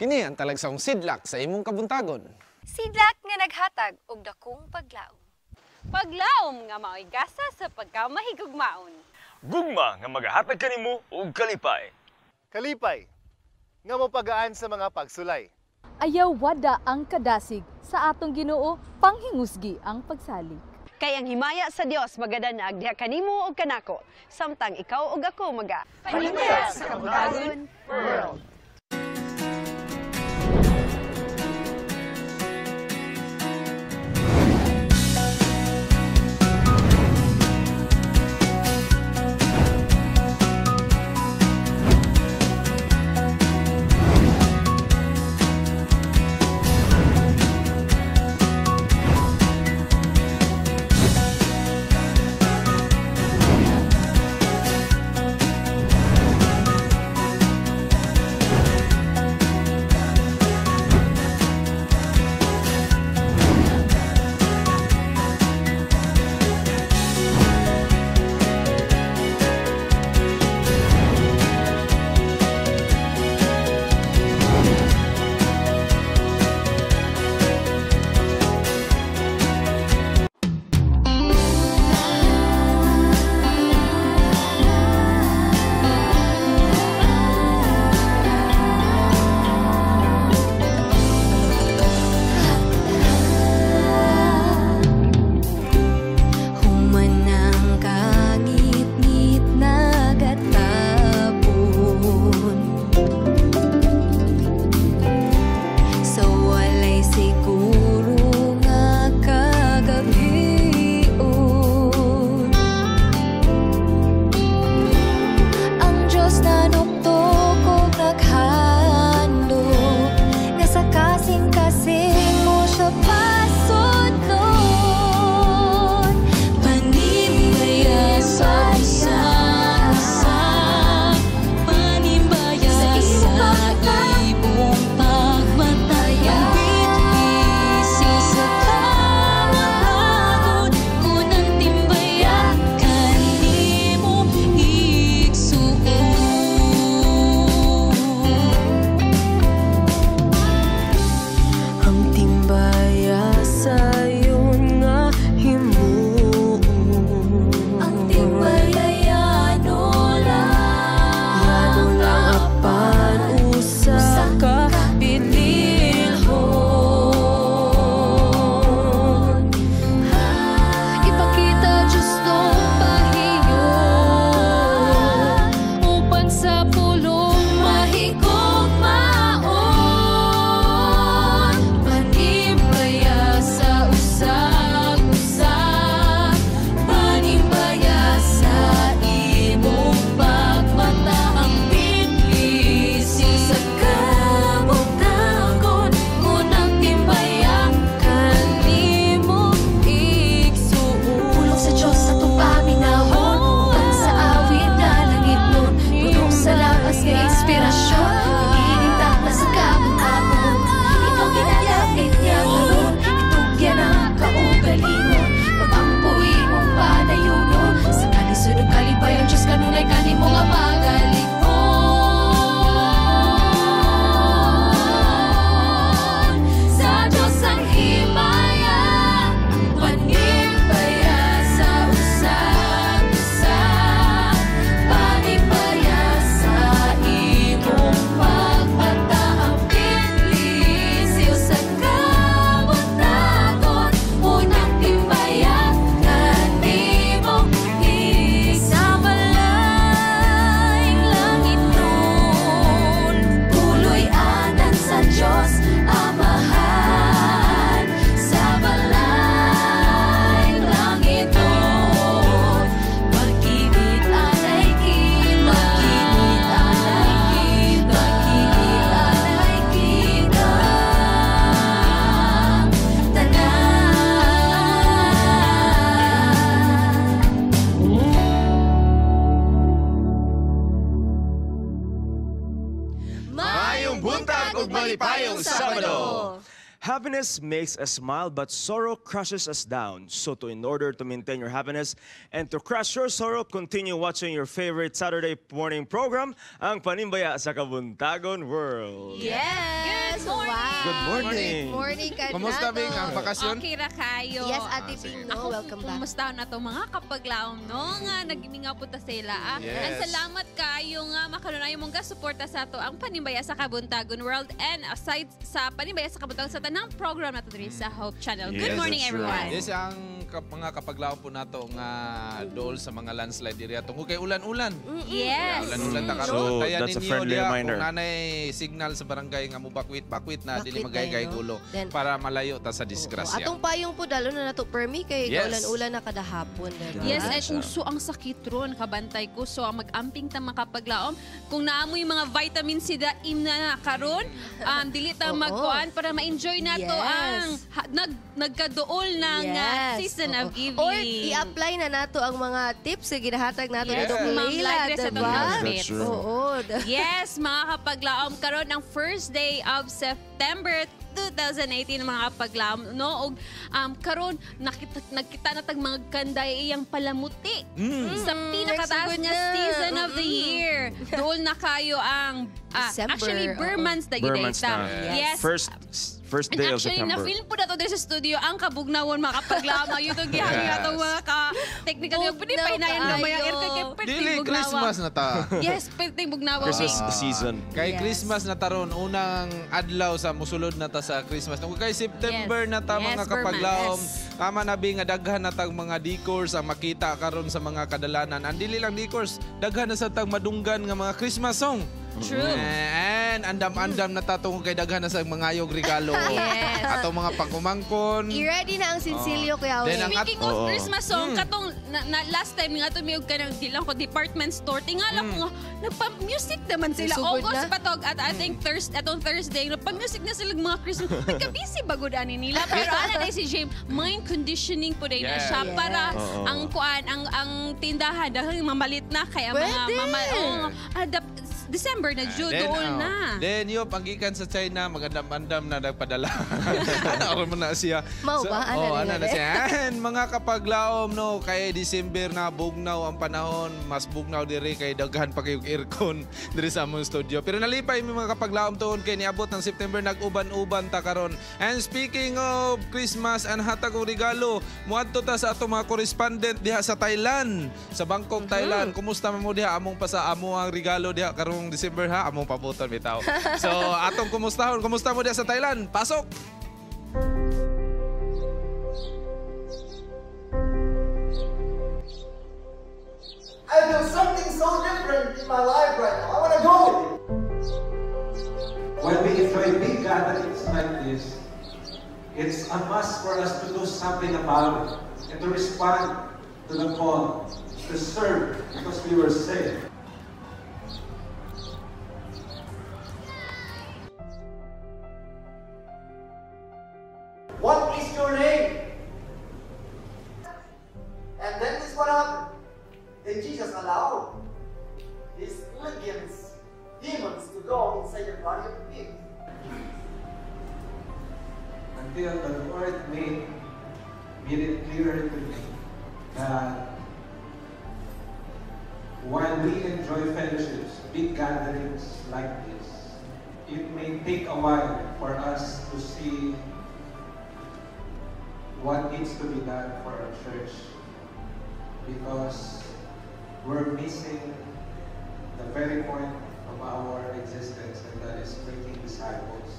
Kini ang talagsaong sidlak sa imong kabuntagon. Sidlak nga naghatag og dakong paglaom. Paglaom nga mao'y gasa sa pagkamahigugmaon. Gugma nga magahatag kanimo og kalipay. Kalipay nga mopagaan sa mga pagsulay. Ayaw wada ang kadasig sa atong Ginoo, panghingusgi ang pagsalig. Kay ang himaya sa Dios magadanag diha kanimo ug kanako, samtang ikaw ug ako maga Paninda sa Kabuntagon World. Happiness makes us smile, but sorrow crushes us down. So in order to maintain your happiness and to crush your sorrow, continue watching your favorite Saturday morning program, ang Panimbaya sa Kabuntagon World. Yes! Good morning! Wow. Good morning. Good morning, Kanado. Kumusta, Bing? Ang bakasyon? Okay ra kayo. Yes, Ate Bing, no? Ako, Welcome back. Kumusta na to mga kapaglaom, no? Nga, nagimingaw po ta sila. Ah. Yes. Ang salamat kayo nga makalunayo mong gasuporta sa ato ang Panimbaya sa Kabuntagon World and aside sa Panimbaya sa Kabuntagon sa tanang program nato diri sa Hope Channel. Good Yes, morning, that's everyone. right. Yes, ang mga kapaglaom po nato nga dool sa mga landslide area tungkol kay ulan-ulan. Yes. Ulan-ulan ta karon. So, Bantayan that's a ninyo friendly diha reminder. kung nanay signal sa barangay nga mo bakwit, bakwit na dili Bakwit magaygay na, no? gulo Then- para malayo ta sa Oo. disgrasya. Atong payong po, dalo na nato permi kay Yes. kaulan-ulan na kada hapon. Diba? Yes, and uso ang sakit ron, kabantay ko. So, ang mag-amping ta makapaglaom. Kung naamoy mga vitamin C da imna na karon, dili ta Oo. magkuan para ma-enjoy nato Yes. ang nagkaduol ng season Oo. of giving. Or i-apply na nato ang mga tips na ginahatag nato Yes, ni Doc Ma'am Leila, Lagres sa diba? atong That's housemates. true. Oo. Yes, mga kapaglaom, karon ang first day of September 2018 mga kapaglaom, no? Og karon nakita na tag mga kanday iyang palamuti sa pinakataas Nagsugod nga na. season of the year. Dool na kayo ang December, actually oo. Burr months na Burr gyud months ta. na. Yes. First And day of actually, September. na-feel po na to diri sa studio ang kabugnawon mga kapaglaom. Ayun itong gihangyo Yes. atong mga ka-technical. Pwede Bugnaw pahinayan gamay ang aircon kay kaayo. perting Dili bugnawa. Christmas na ta. Yes, perting bugnawa. Christmas Bing. season. Kay Yes. Christmas na taron, unang adlaw sa musulod na ta sa Christmas. Tungkol kay September Yes. na ta Yes, mga Burr kapaglaom. months. Tama na bi nga daghan na tag mga decors ang makita karon sa mga kadalanan. Ang dili lang decors, daghan na sa tag madunggan nga mga Christmas song. True. And andam-andam na ta tungkol kay daghan na sa mga ayog regalo. Yes. Ato mga pangkumangkon. I-ready na ang sinsilyo, Kuya Then Owen. ang Speaking of Oo. Christmas song, katong na last time nga tumiyog ka ng dilang ko department store, tingala ko nga nagpa-music naman sila. Sugod August na. pa to, at I think Thursday, atong Thursday, nagpa-music na sila mga Christmas. Nagka-busy ba gud ani nila? Pero ana day si James, mind conditioning po day na Yes. siya para Oo. ang kuan ang tindahan dahil mamalit na kaya mga Pwede. mama oh, December na June Then, dool oh, na. Then, yun, panggikan sa China, magandam-andam na nagpadala. Ano mo na siya. Mao ba? Ana oh, nila ana na de. siya. And mga kapaglaom, no, kay December na bugnaw ang panahon, mas bugnaw diri kay daghan pa kayong aircon diri sa among studio. Pero nalipay mi mga kapaglaom tuon kay niabot ng September nag-uban-uban ta karon. And speaking of Christmas and hatag og regalo, muadto ta sa atong mga correspondent diha sa Thailand, sa Bangkok, Thailand. Kumusta man mo diha among pa sa amo ang regalo diha karong December ha, among pabuton bitaw. So atong kumustahon, kumusta mo diha sa Thailand? Pasok. I feel something so different in my life right now. I want to go. When we enjoy big gatherings like this, it's a must for us to do something about it and to respond to the call to serve because we were saved. What is your name? And then this what happened. Then Jesus allowed these legions, demons, to go inside the body of the pig. Until the Lord made it clearer to me that while we enjoy fellowships, big gatherings like this, it may take a while for us to see what needs to be done for our church, because we're missing the very point of our existence, and that is making disciples.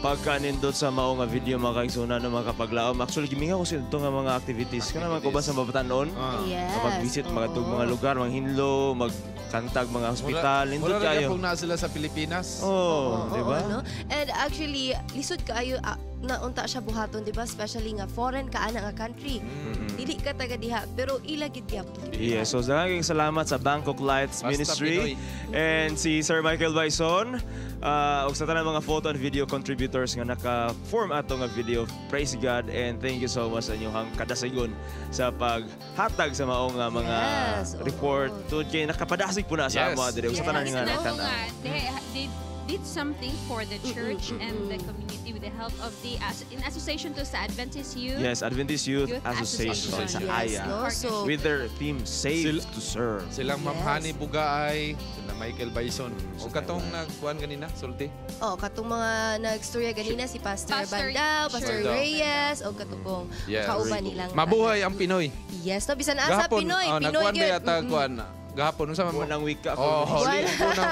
Pagkanindot sa mao nga video, mga kaigsunan ng mga kapaglaom. Actually, gimingaw ko sa ito nga mga activities. Kana mga kuba sa mabatanon. Yes. Mag-visit, mga tug mga lugar, manghinlo, magkantag mga hospital. Nindot Mura kayo. na sila sa Pilipinas. Oh, di ba? Oo, no? And actually, lisod kaayo naunta siya buhaton, di ba? Especially nga foreign ka ana nga country. Dili ka taga diha, pero ila gid gyapon. Yeah, so daghang salamat sa Bangkok Lights Basta Ministry and si Sir Michael Bison ug sa tanan mga photo and video contributors nga naka-form ato nga video. Praise God and thank you so much sa inyong kadasigon sa paghatag sa maong nga mga Yes, oo. report tungod kay nakapadasig po na sa Yes. amo diri ug sa tanan nga Yes, nagtan-aw. nga, they did something for the church and the community with the help of the in association to sa Adventist Youth. Yes, Adventist Youth, Youth Association, sa Association. Yes, AYA. no? So, With their theme Save to Serve. Silang Ma'am Yes. Honey Bugaay, sila Michael Bison. O katong nagkuan ganina, sulti. Oh, katong mga nagstorya ganina si Pastor, Pastor Bandao, Pastor Bandao. Reyes, o katong kauban nilang. Mabuhay ang Pinoy. Yes, no, bisan asa Pinoy, oh, Pinoy nagkuan ba gyud. yata kuan? Gahapon unsa man mo? Buwan ng wika. Oh, Buwan.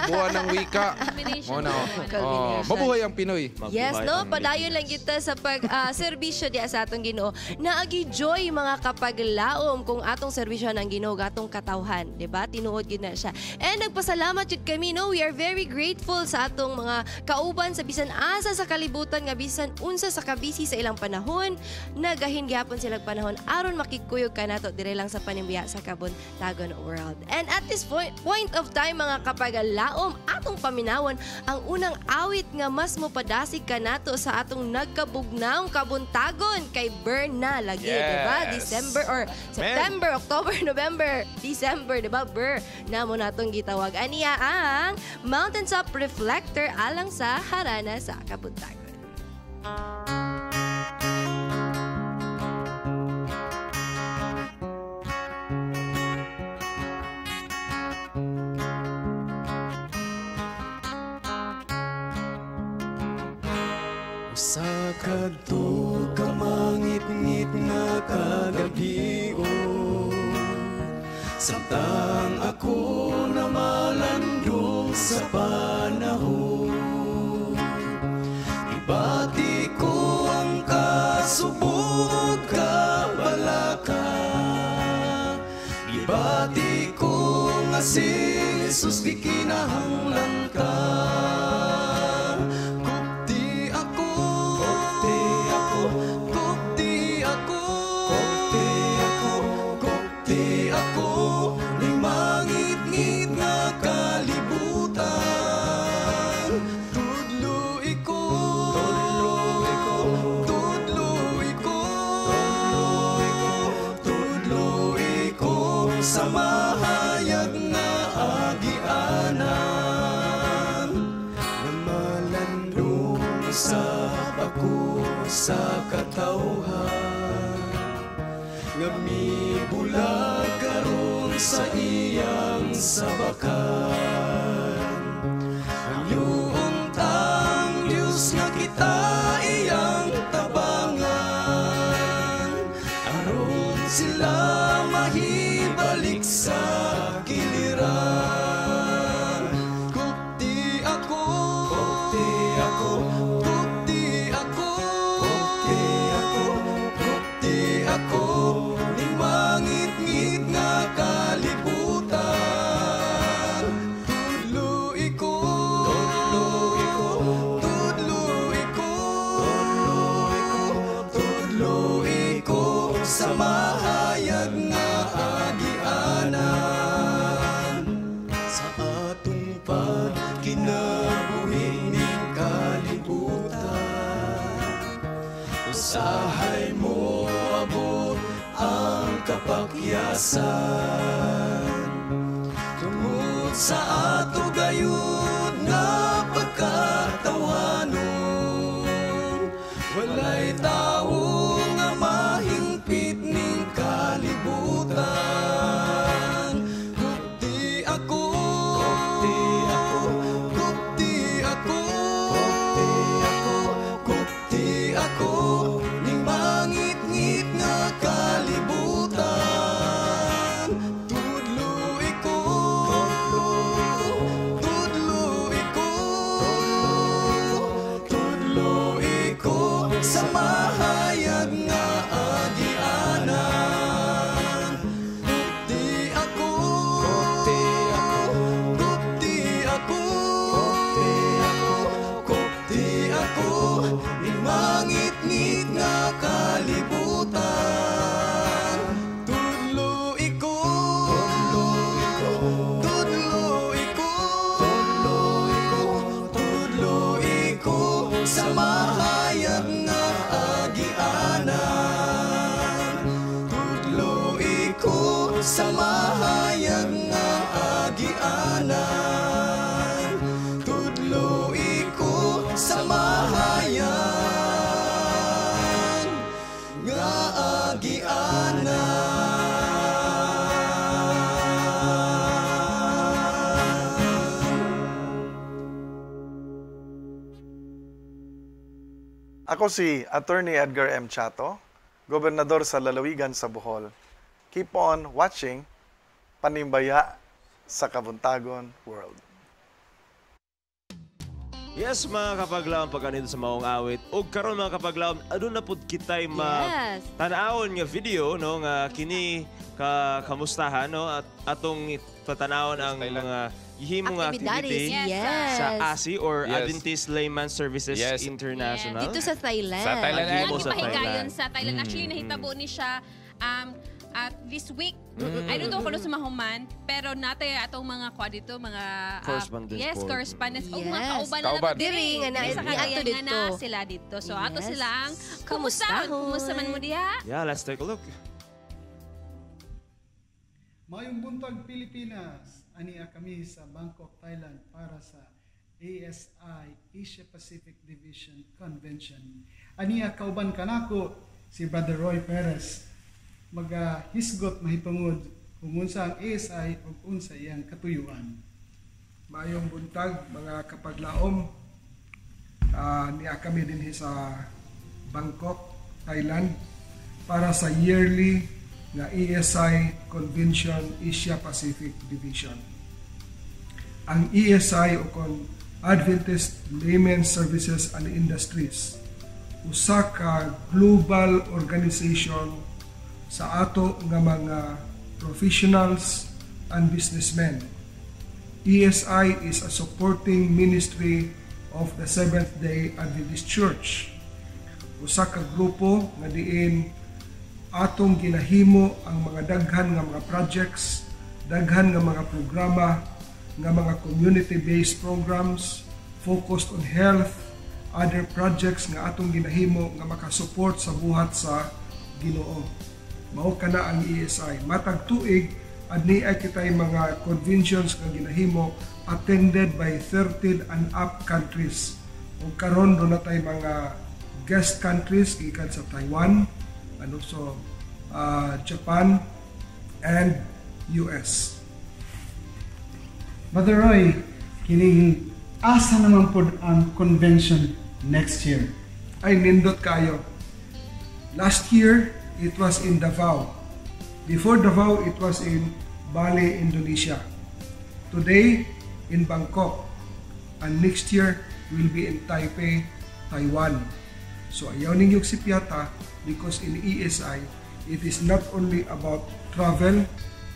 buwan ng wika. Culmination. Mo na. Oh. Culmination. Oh, mabuhay ang Pinoy. Yes, Mabuhay no? ang Padayon lang kita sa pag serbisyo diya sa atong Ginoo. Naagi joy mga kapaglaom kung atong serbisyo ng Ginoo atong katawhan, di ba? Tinuod gyud na siya. And nagpasalamat jud kami, no? We are very grateful sa atong mga kauban sa bisan asa sa kalibutan nga bisan unsa sa kabisi sa ilang panahon, nagahin gyapon silang panahon aron makikuyog kanato dire lang sa Panimbiya sa Kabuntagon World. And at this point of time, mga kapaglaom, atong paminawon ang unang awit nga mas mopadasig kanato sa atong nagkabugnaong kabuntagon kay Berna lagi, Yes. di ba? December or September, October, November, December, di ba? Ber na mo natong gitawag. Aniya ang Mountaintop Reflector alang sa harana sa kabuntagon. Sa kadto kamangit-ngit nga kagabion, samtang ako namalandong sa panahon, ibati ko ang kasubog kabalaka. Ibati ko nga si Jesus gikinahanglan ka. Kupti ako, kupti ako, kupti ako, kupti ako, kupti ako, ning mangit-ngit nga kalibutan. Tudlo iko, tudlo iko, tudlo iko, tudlo iko, sa mahayag nga agianan. Namalandong sa bako sa katawhan, nga mibulag karon sa iyang sabakan. Ang yuuntang Diyos nga kita iyang tabangan, aron sila mahibalik sa kiliran. Kupti ako, kupti ako, kupti ako, kupti ako, kupti ako, ning mangit-ngit nga kalibutan. Tudlo iko, tudlo iko, tudlo iko, tudlo iko, tudlo iko, sa mahayag nga agianan. Sa atong pagkinabuhi ning kalibutan, usahay mo abot ang kapakyasan. Tungod sa ato gayud nga pagkatawanon, walay tawo nga mahingpit ning kalibutan. Kupti ako, kupti ako, kupti ako, kupti ako, kupti ako, ning mangit-ngit nga kalibutan. Tudlo iko, tudlo iko, tudlo iko, Ngit-ngit nga kalibutan. Tudlo iko, tudlo iko, tudlo iko, tudlo iko sa mahayag nga agianan. Tudlo iko sa mahayag nga agianan. Tudlo iko sa mahayag nga agianan. Ako si Attorney Edgar M. Chato, Gobernador sa Lalawigan sa Bohol. Keep on watching Panimbaya sa Kabuntagon World. Yes, mga kapaglaom, pagkanito sa maong awit. Og karon mga kapaglaom, aduna pud kitay ma tan-awon nga video, no, nga kini ka kamustahan, no, at atong patanawon ang mga gihimo nga activity sa ASI or Adventist Layman Services International. Dito sa Thailand. Sa Thailand. Gihimo sa Pahigayon Thailand. sa Thailand. Actually, nahitabo ni siya at this week. I don't know kung ano sa mahuman, pero natay atong mga kwa dito, mga Correspondents yes, po. correspondents. O mga Yes. kauban na Kauban. nato Diri nga na- Diri sa niadto Cagayan nga na dito. sila dito. So ato Yes. sila ang kumusta? Kumustahon. Kumusta man mo diha? Yeah, let's take a look. Maayong buntag, Pilipinas. Ania kami sa Bangkok, Thailand para sa ASI Asia Pacific Division Convention. Ania kauban kanako si Brother Roy Perez. Magahisgot mahitungod kung unsa ang ASI ug unsa iyang katuyuan. Maayong buntag, mga kapaglaom. Niya kami dinhi sa Bangkok, Thailand para sa yearly nga ESI Convention Asia Pacific Division. Ang ESI o kon Adventist Layman Services and Industries, usa ka global organization sa ato nga mga professionals and businessmen. ESI is a supporting ministry of the Seventh-day Adventist Church. Usa ka grupo nga diin atong ginahimo ang mga daghan nga mga projects, daghan nga mga programa, nga mga community-based programs focused on health, other projects nga atong ginahimo nga makasupport sa buhat sa Ginoo. Mao kana ang ESI. Matag tuig adni ay kitay mga conventions nga ginahimo attended by 13 and up countries. Ug karon do natay mga guest countries gikan sa Taiwan and also Japan and US. Brother Roy, kining asa naman pod ang convention next year? Ay, nindot kayo. Last year, it was in Davao. Before Davao, it was in Bali, Indonesia. Today, in Bangkok. And next year, will be in Taipei, Taiwan. So ayaw ninyong sipyata because in ESI, it is not only about travel.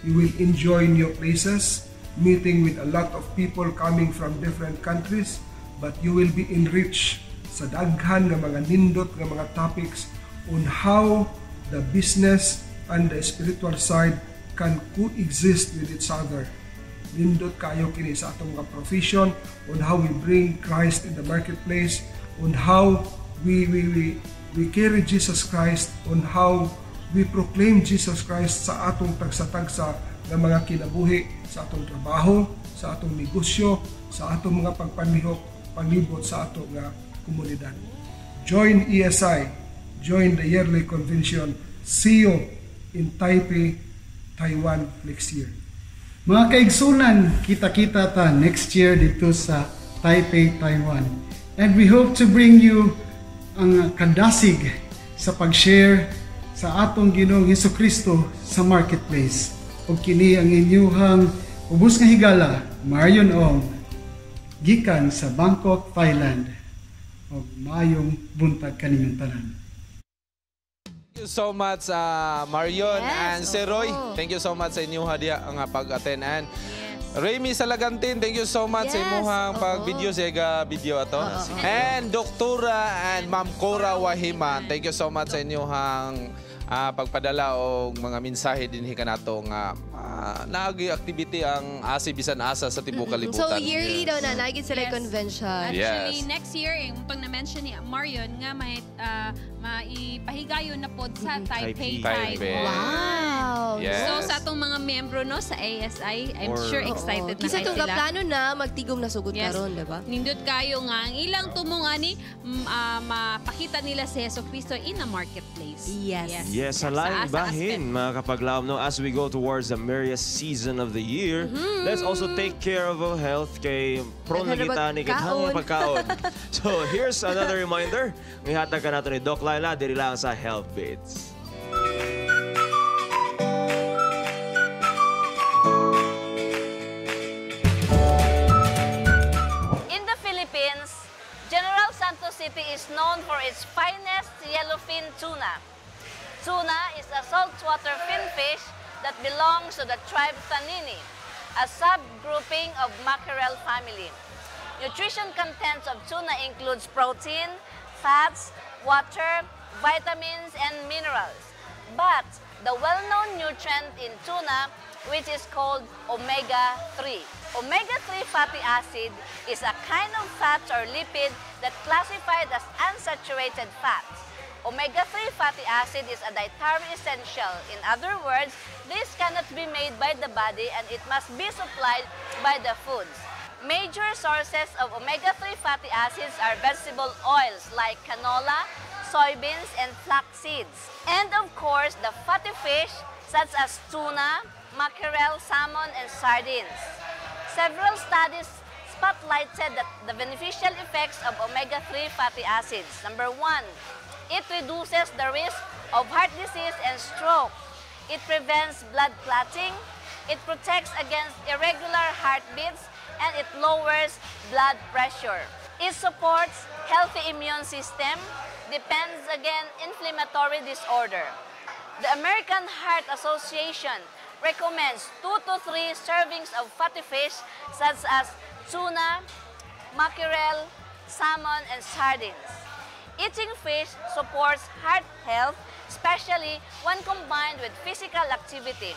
You will enjoy new places, meeting with a lot of people coming from different countries, but you will be enriched sa daghan nga mga nindot nga mga topics on how the business and the spiritual side can coexist with each other. Nindot kayo kini sa atong mga profession on how we bring Christ in the marketplace, on how we carry Jesus Christ, on how we proclaim Jesus Christ sa atong tagsa-tagsa nga mga kinabuhi, sa atong trabaho, sa atong negosyo, sa atong mga pagpanlihok, panglibot sa atong nga komunidad. Join ESI, join the yearly convention. See you in Taipei, Taiwan next year. Mga kaigsunan, kita-kita ta next year dito sa Taipei, Taiwan. And we hope to bring you ang kadasig sa pag-share sa atong Ginoong Hesus Kristo sa marketplace. Ug kini ang inyuhang ubos nga higala, Marion Ong, gikan sa Bangkok, Thailand. Ug maayong buntag kaninyong tanan. Thank you so much, Marion Yes, and Sir Roy. oo. Thank you so much sa inyong hadiya nga pag-attend. And Remy Salagantin, thank you so much sa imuhang pag-video sa iga video ato. And Doktora and Ma'am Cora Wahiman, thank you so much sa inyuhang pagpadala og mga mensahe dinhi kanato nga naagi activity ang ASI bisan asa sa tibuok kalibutan. So yearly daw na naagi sila convention. Actually, next year, yung pag na-mention ni Marion, nga may maipahigayon na pod sa Taipei, Taipei. Taiwan. Wow. Yes. So sa atong mga membro, no, sa ASI, I'm sure excited na Kisa kayo itong sila. plano na magtigom na sugod karon, di ba? Nindot kayo nga ang ilang tumong ani mapakita nila si Heso Kristo in a marketplace. Yes. Yes, sa laing Sa bahin, mga kapaglaom, no, as we go towards the merriest season of the year, let's also take care of our health kay prone Daghan na na kita ni pagkaon. kitang pagkaon. So, here's another reminder. Ngihatag ka nato ni Doc Laila, diri lang sa Health Beats. In the Philippines, General Santos City is known for its finest yellowfin tuna. Tuna is a saltwater finfish that belongs to the tribe Thanini, a subgrouping of mackerel family. Nutrition contents of tuna includes protein, fats, water, vitamins, and minerals. But the well-known nutrient in tuna, which is called omega-3. Omega-3 fatty acid is a kind of fat or lipid that classified as unsaturated fats. Omega-3 fatty acid is a dietary essential. In other words, this cannot be made by the body and it must be supplied by the foods. Major sources of omega-3 fatty acids are vegetable oils like canola, soybeans, and flax seeds. And of course, the fatty fish such as tuna, mackerel, salmon, and sardines. Several studies spotlighted the beneficial effects of omega-3 fatty acids. Number 1, it reduces the risk of heart disease and stroke. It prevents blood clotting. It protects against irregular heartbeats, and it lowers blood pressure. It supports healthy immune system, defends against inflammatory disorder. The American Heart Association recommends 2 to 3 servings of fatty fish such as tuna, mackerel, salmon, and sardines. Eating fish supports heart health, especially when combined with physical activity.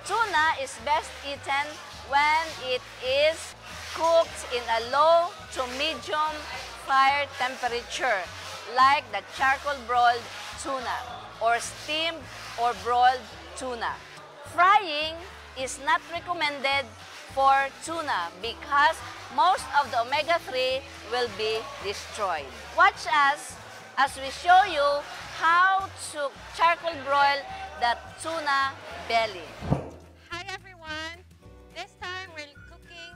Tuna is best eaten when it is cooked in a low to medium fire temperature, like the charcoal broiled tuna or steamed or broiled tuna. Frying is not recommended for tuna because most of the omega-3 will be destroyed. Watch us as we show you how to charcoal broil the tuna belly. Hi everyone! This time we're cooking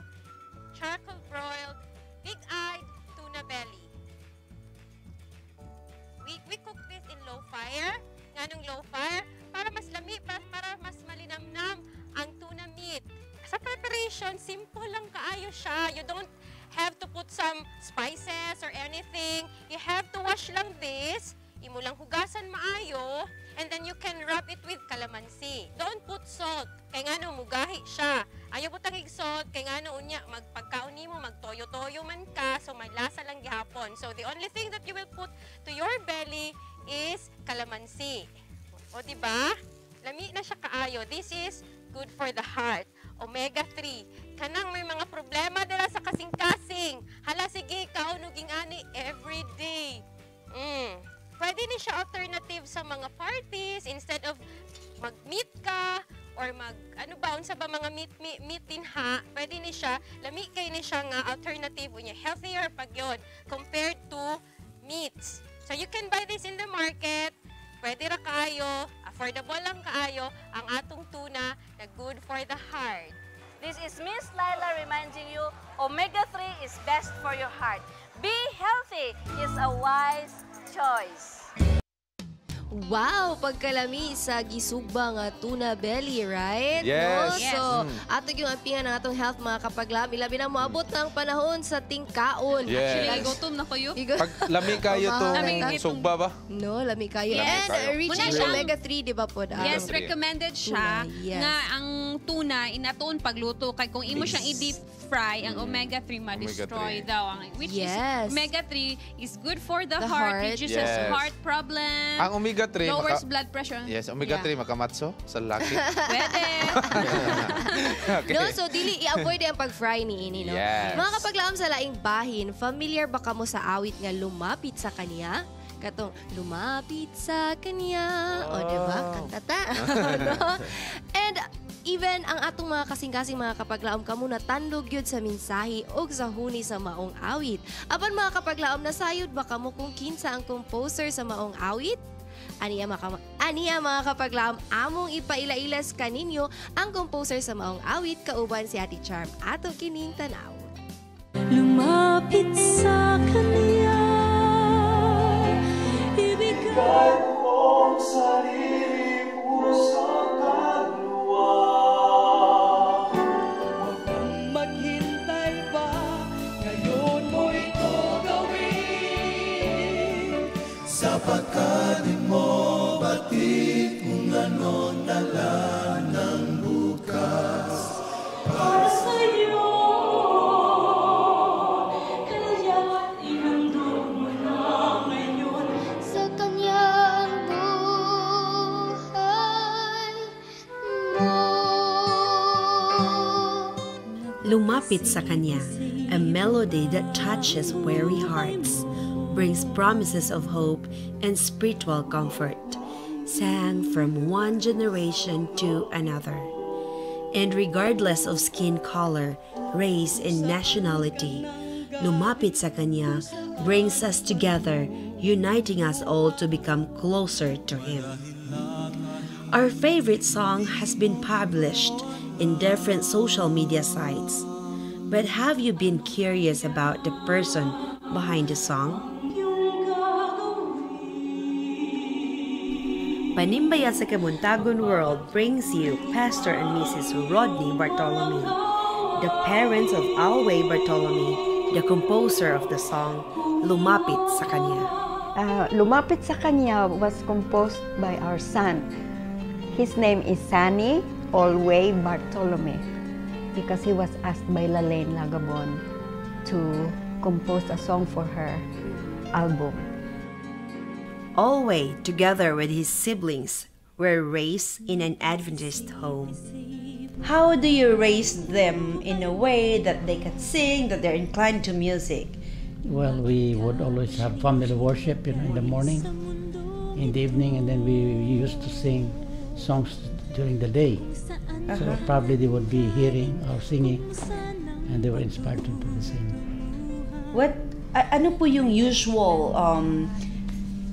charcoal broiled big-eyed tuna belly. We cook this in low fire. Nganong low fire? Para mas lami, para mas malinamnam ang tuna meat. Sa preparation, simple lang kaayo siya. You don't have to put some spices or anything. You have to wash lang this. Imo lang hugasan maayo. And then you can rub it with calamansi. Don't put salt. Kay ngano mugahi siya. Ayaw butangig salt kay ngano unya magpagkaon nimo magtoyo-toyo man ka, so may lasa lang gihapon. So the only thing that you will put to your belly is calamansi. O di ba? Lami na siya kaayo. This is good for the heart. Omega-3. Kanang may mga problema dira sa kasing-kasing. Hala sige, kaon og ingani every day. Pwede ni siya alternative sa mga parties instead of mag-meat ka or mag ano ba unsa ba mga meat meat, meat din ha, pwede ni siya, lami kay ni siya nga alternative unya, healthier pag yun compared to meats. So you can buy this in the market. Pwede ra kaayo, affordable lang kaayo ang atong tuna na good for the heart. This is Miss Laila reminding you, omega-3 is best for your heart. Be healthy is a wise choice. Wow, pagkalami sa gisugba nga tuna belly, right? Yes. No? Yes. So, ato yung ampingan ng atong health, mga kapaglaom. Ilabi na moabot ng panahon sa tingkaon. Yes. Actually, gutom na kayo. Pag lami kayo tong Lami sugba ba? No, lami kayo. Yes. And rich Muna in siyang- omega-3, di ba po? Yes, recommended siya Tuna, yes. nga ang tuna inatoon pagluto kay kung imo siyang i-deep fry, ang omega-3 ma-destroy Omega-3. daw ang which is omega-3 is good for the The heart, heart. reduces heart problem. Ang omega-3 lowers blood pressure. Yes, omega-3 makamatso sa laki. Pwede. Okay. No, so dili i-avoid ang pag-fry ni ini, no. Yes. Mga kapaglaom sa laing bahin, familiar ba kamo sa awit nga "Lumapit sa Kanya"? Katong "Lumapit sa Kanya". O, di ba? Kanta ta. No? And even ang atong mga kasing-kasing, mga kapaglaom, kamo natandog yun sa mensahe o sa huni sa maong awit. Apan mga kapaglaom, nasayod ba kamo kung kinsa ang composer sa maong awit? Aniya, mga kapaglaom, among ipailailas kaninyo ang composer sa maong awit kauban si Ate Charm. Ato kining tanaw. Lumapit sa Kanya. Ibigay mong sarili, puso, kaluluwa. Huwag kang maghintay pa, ngayon mo ito gawin. Sapagkat di mo batid kung ano dala ng bukas. Para sa'yo, kaya ihandog mo na ngayon sa Kanyang buhay mo. "Lumapit sa Kanya," a melody that touches weary hearts, brings promises of hope and spiritual comfort, sang from one generation to another. And regardless of skin color, race, and nationality, "Lumapit sa Kanya" brings us together, uniting us all to become closer to Him. Our favorite song has been published in different social media sites. But have you been curious about the person behind the song? Panimbaya sa Kabuntagon World brings you Pastor and Mrs. Rodney Bartolome, the parents of Alway Bartolome, the composer of the song "Lumapit sa Kanya." "Lumapit sa Kanya" was composed by our son. His name is Sunny Alway Bartolome because he was asked by Lalaine Lagabon to compose a song for her album. Alway, together with his siblings, were raised in an Adventist home. How do you raise them in a way that they can sing, that they're inclined to music? Well, we would always have family worship in the morning, in the evening, and then we used to sing songs during the day. So probably they would be hearing or singing, and they were inspired to do the same. Ano po yung usual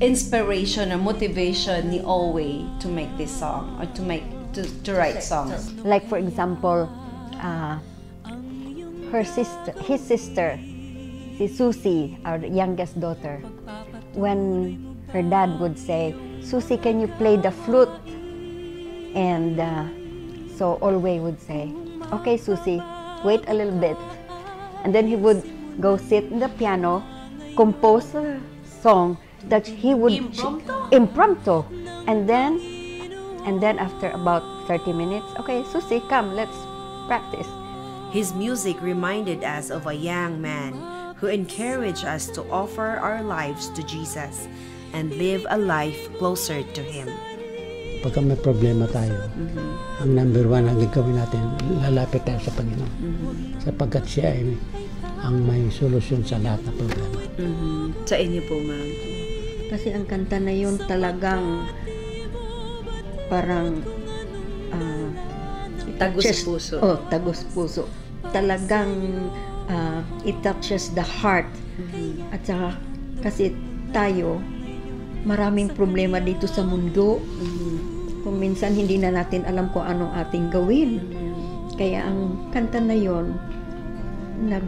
inspiration or motivation ni Alway to make this song or to write songs? Like for example, her sister, his sister, si Susie, our youngest daughter, when her dad would say, "Susie, can you play the flute?" And so Alway would say, "Okay, Susie, wait a little bit." And then he would go sit in the piano, compose a song that he would Impromptu? Impromptu. And then after about 30 minutes, "Okay, Susie, come, let's practice." His music reminded us of a young man who encouraged us to offer our lives to Jesus and live a life closer to Him. Pagka may problema tayo, ang number one ang gagawin natin, lalapit tayo sa Panginoon. Sapagkat siya ay ang may solusyon sa lahat ng problema. Sa inyo po, ma'am? Kasi ang kanta na yun talagang parang it Tagos puso. Oh, tagos puso. Talagang it touches the heart. At saka kasi tayo, maraming problema dito sa mundo. Kung minsan hindi na natin alam kung anong ating gawin. Kaya ang kanta na yon nag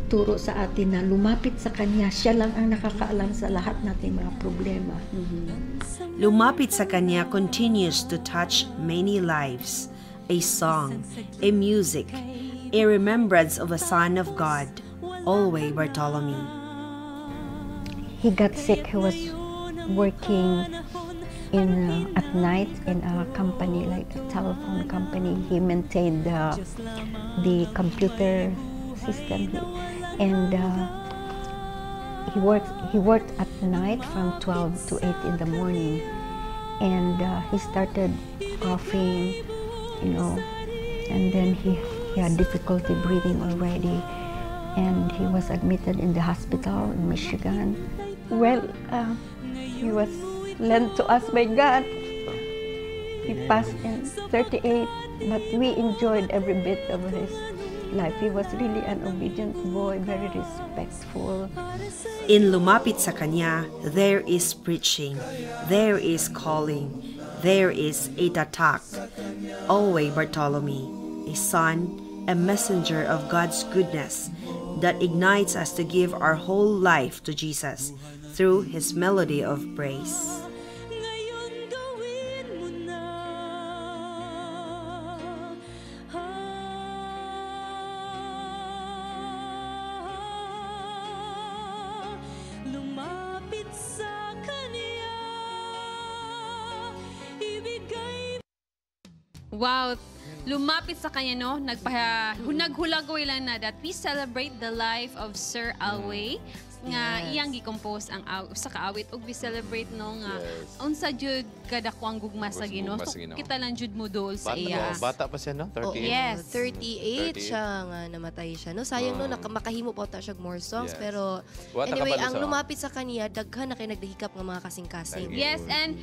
nagturo sa atin na lumapit sa Kanya. Siya lang ang nakakaalam sa lahat nating mga problema. Lumapit sa Kanya continues to touch many lives. A song, a music, a remembrance of a son of God, Alway Bartolome. He got sick. He was working in at night in a company, like a telephone company. He maintained the computer system, and he worked at night from 12 to 8 in the morning, and he started coughing, and then he had difficulty breathing already, and he was admitted in the hospital in Michigan. Well, he was lent to us by God. He passed in 38, but we enjoyed every bit of his life. He was really an obedient boy, very respectful. In Lumapit sa Kanya, there is preaching, there is calling, there is a tatak. Alway Bartolome, a son, a messenger of God's goodness that ignites us to give our whole life to Jesus through his melody of praise. Ngayon gawin mo na. Ah, lumapit sa Kanya. Ibigay Wow. Lumapit sa kanya, no? Nagpa, naghulagway lang na that we celebrate the life of Sir Alway nga iyang gi-compose ang sa kaawit ug we celebrate, no, nga unsa jud kadako ang gugma sa Ginoo. Gugma So, sa Ginoo. kita lang jud mo dool sa Bata, iya. oh, bata pa siya, no? 38? Yes. 38 38. siya nga namatay siya. No, sayang no, makahimo pa ta siya more songs pero Wa ta anyway, kabalo ang lumapit sa kaniya, daghan na kay nagdahikap nga mga kasing-kasing. Yes, and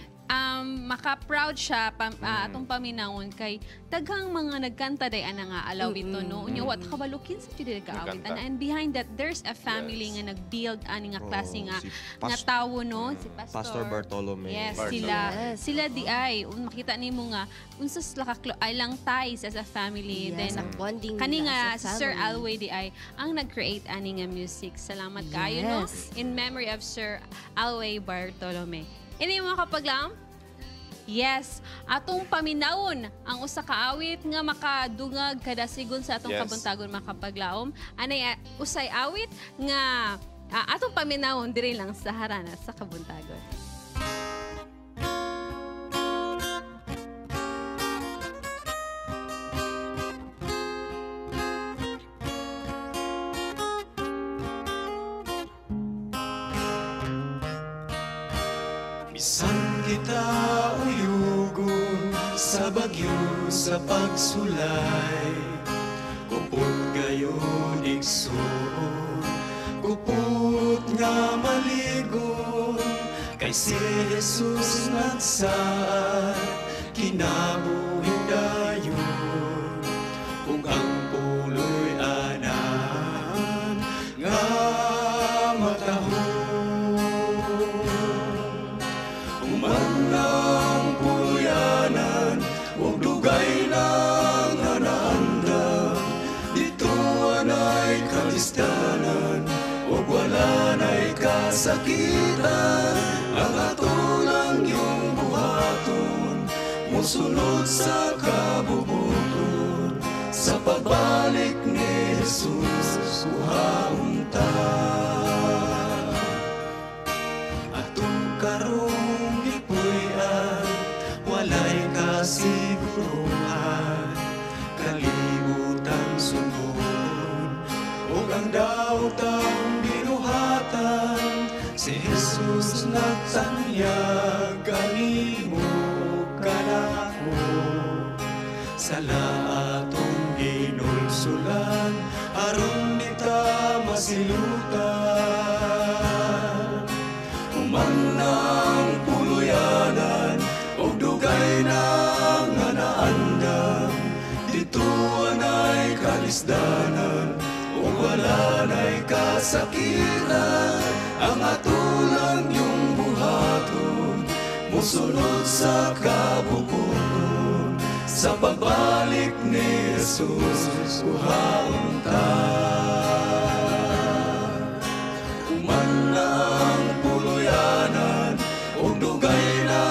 maka-proud siya atong paminawon kay daghang mga nagkanta day ana nga alawito, no. Unya wa ta kabalo kinsa jud nagaawit Nagkanta. ana, and behind that there's a family nga nag-build ani nga klase Oh, nga si nga tawo, no, si Pastor. Pastor Bartolome. Yes, Bartolome. sila sila di ay makita nimo nga unsa sila ka ilang ties as a family. Yes, Then ang bonding kani nila nga as a si Sir family. Alway di ay ang nag-create ani nga music. Salamat kaayo, no, in memory of Sir Alway Bartolome. Ini mga kapaglaom. Yes, atong paminawon ang usa ka awit nga makadungag kadasigon sa atong kabuntagon, mga kapaglaom. Anay usay awit nga atong paminawon diri lang sa Harana sa Kabuntagon. Bisan kita uyugon sa bagyo, sa pagsulay, kupot gayon igsoon, kupot nga maligon, kay si Jesus nagsaad kinabuhi dayon. Ug ang puloy anan nga matahong, human ng puyanan, ug dugay na nga naandam, dito anay kalisdanan, ug wala na'y kasakitan. Ang ato lang yung buhaton, musunod sa kabubuton, sa pagbalik ni Jesus, kuhaon ta. Atong karong gipuy-an, walay kasiguruhan, kalibutan sunod, ug ang daotang binuhatan, si Jesus nagtanyag kanimo kanako. Sala atong ginulsulan, aron di ta masilutan. Human ng puluyanan, og dugay na nga naandam, dito anay kalisdanan, ug wala na'y kasakitan. Ang ato lang yung buhaton, musunod sa kabubuton, sa pagbalik ni Jesus, kuhaon ta. ug dugay na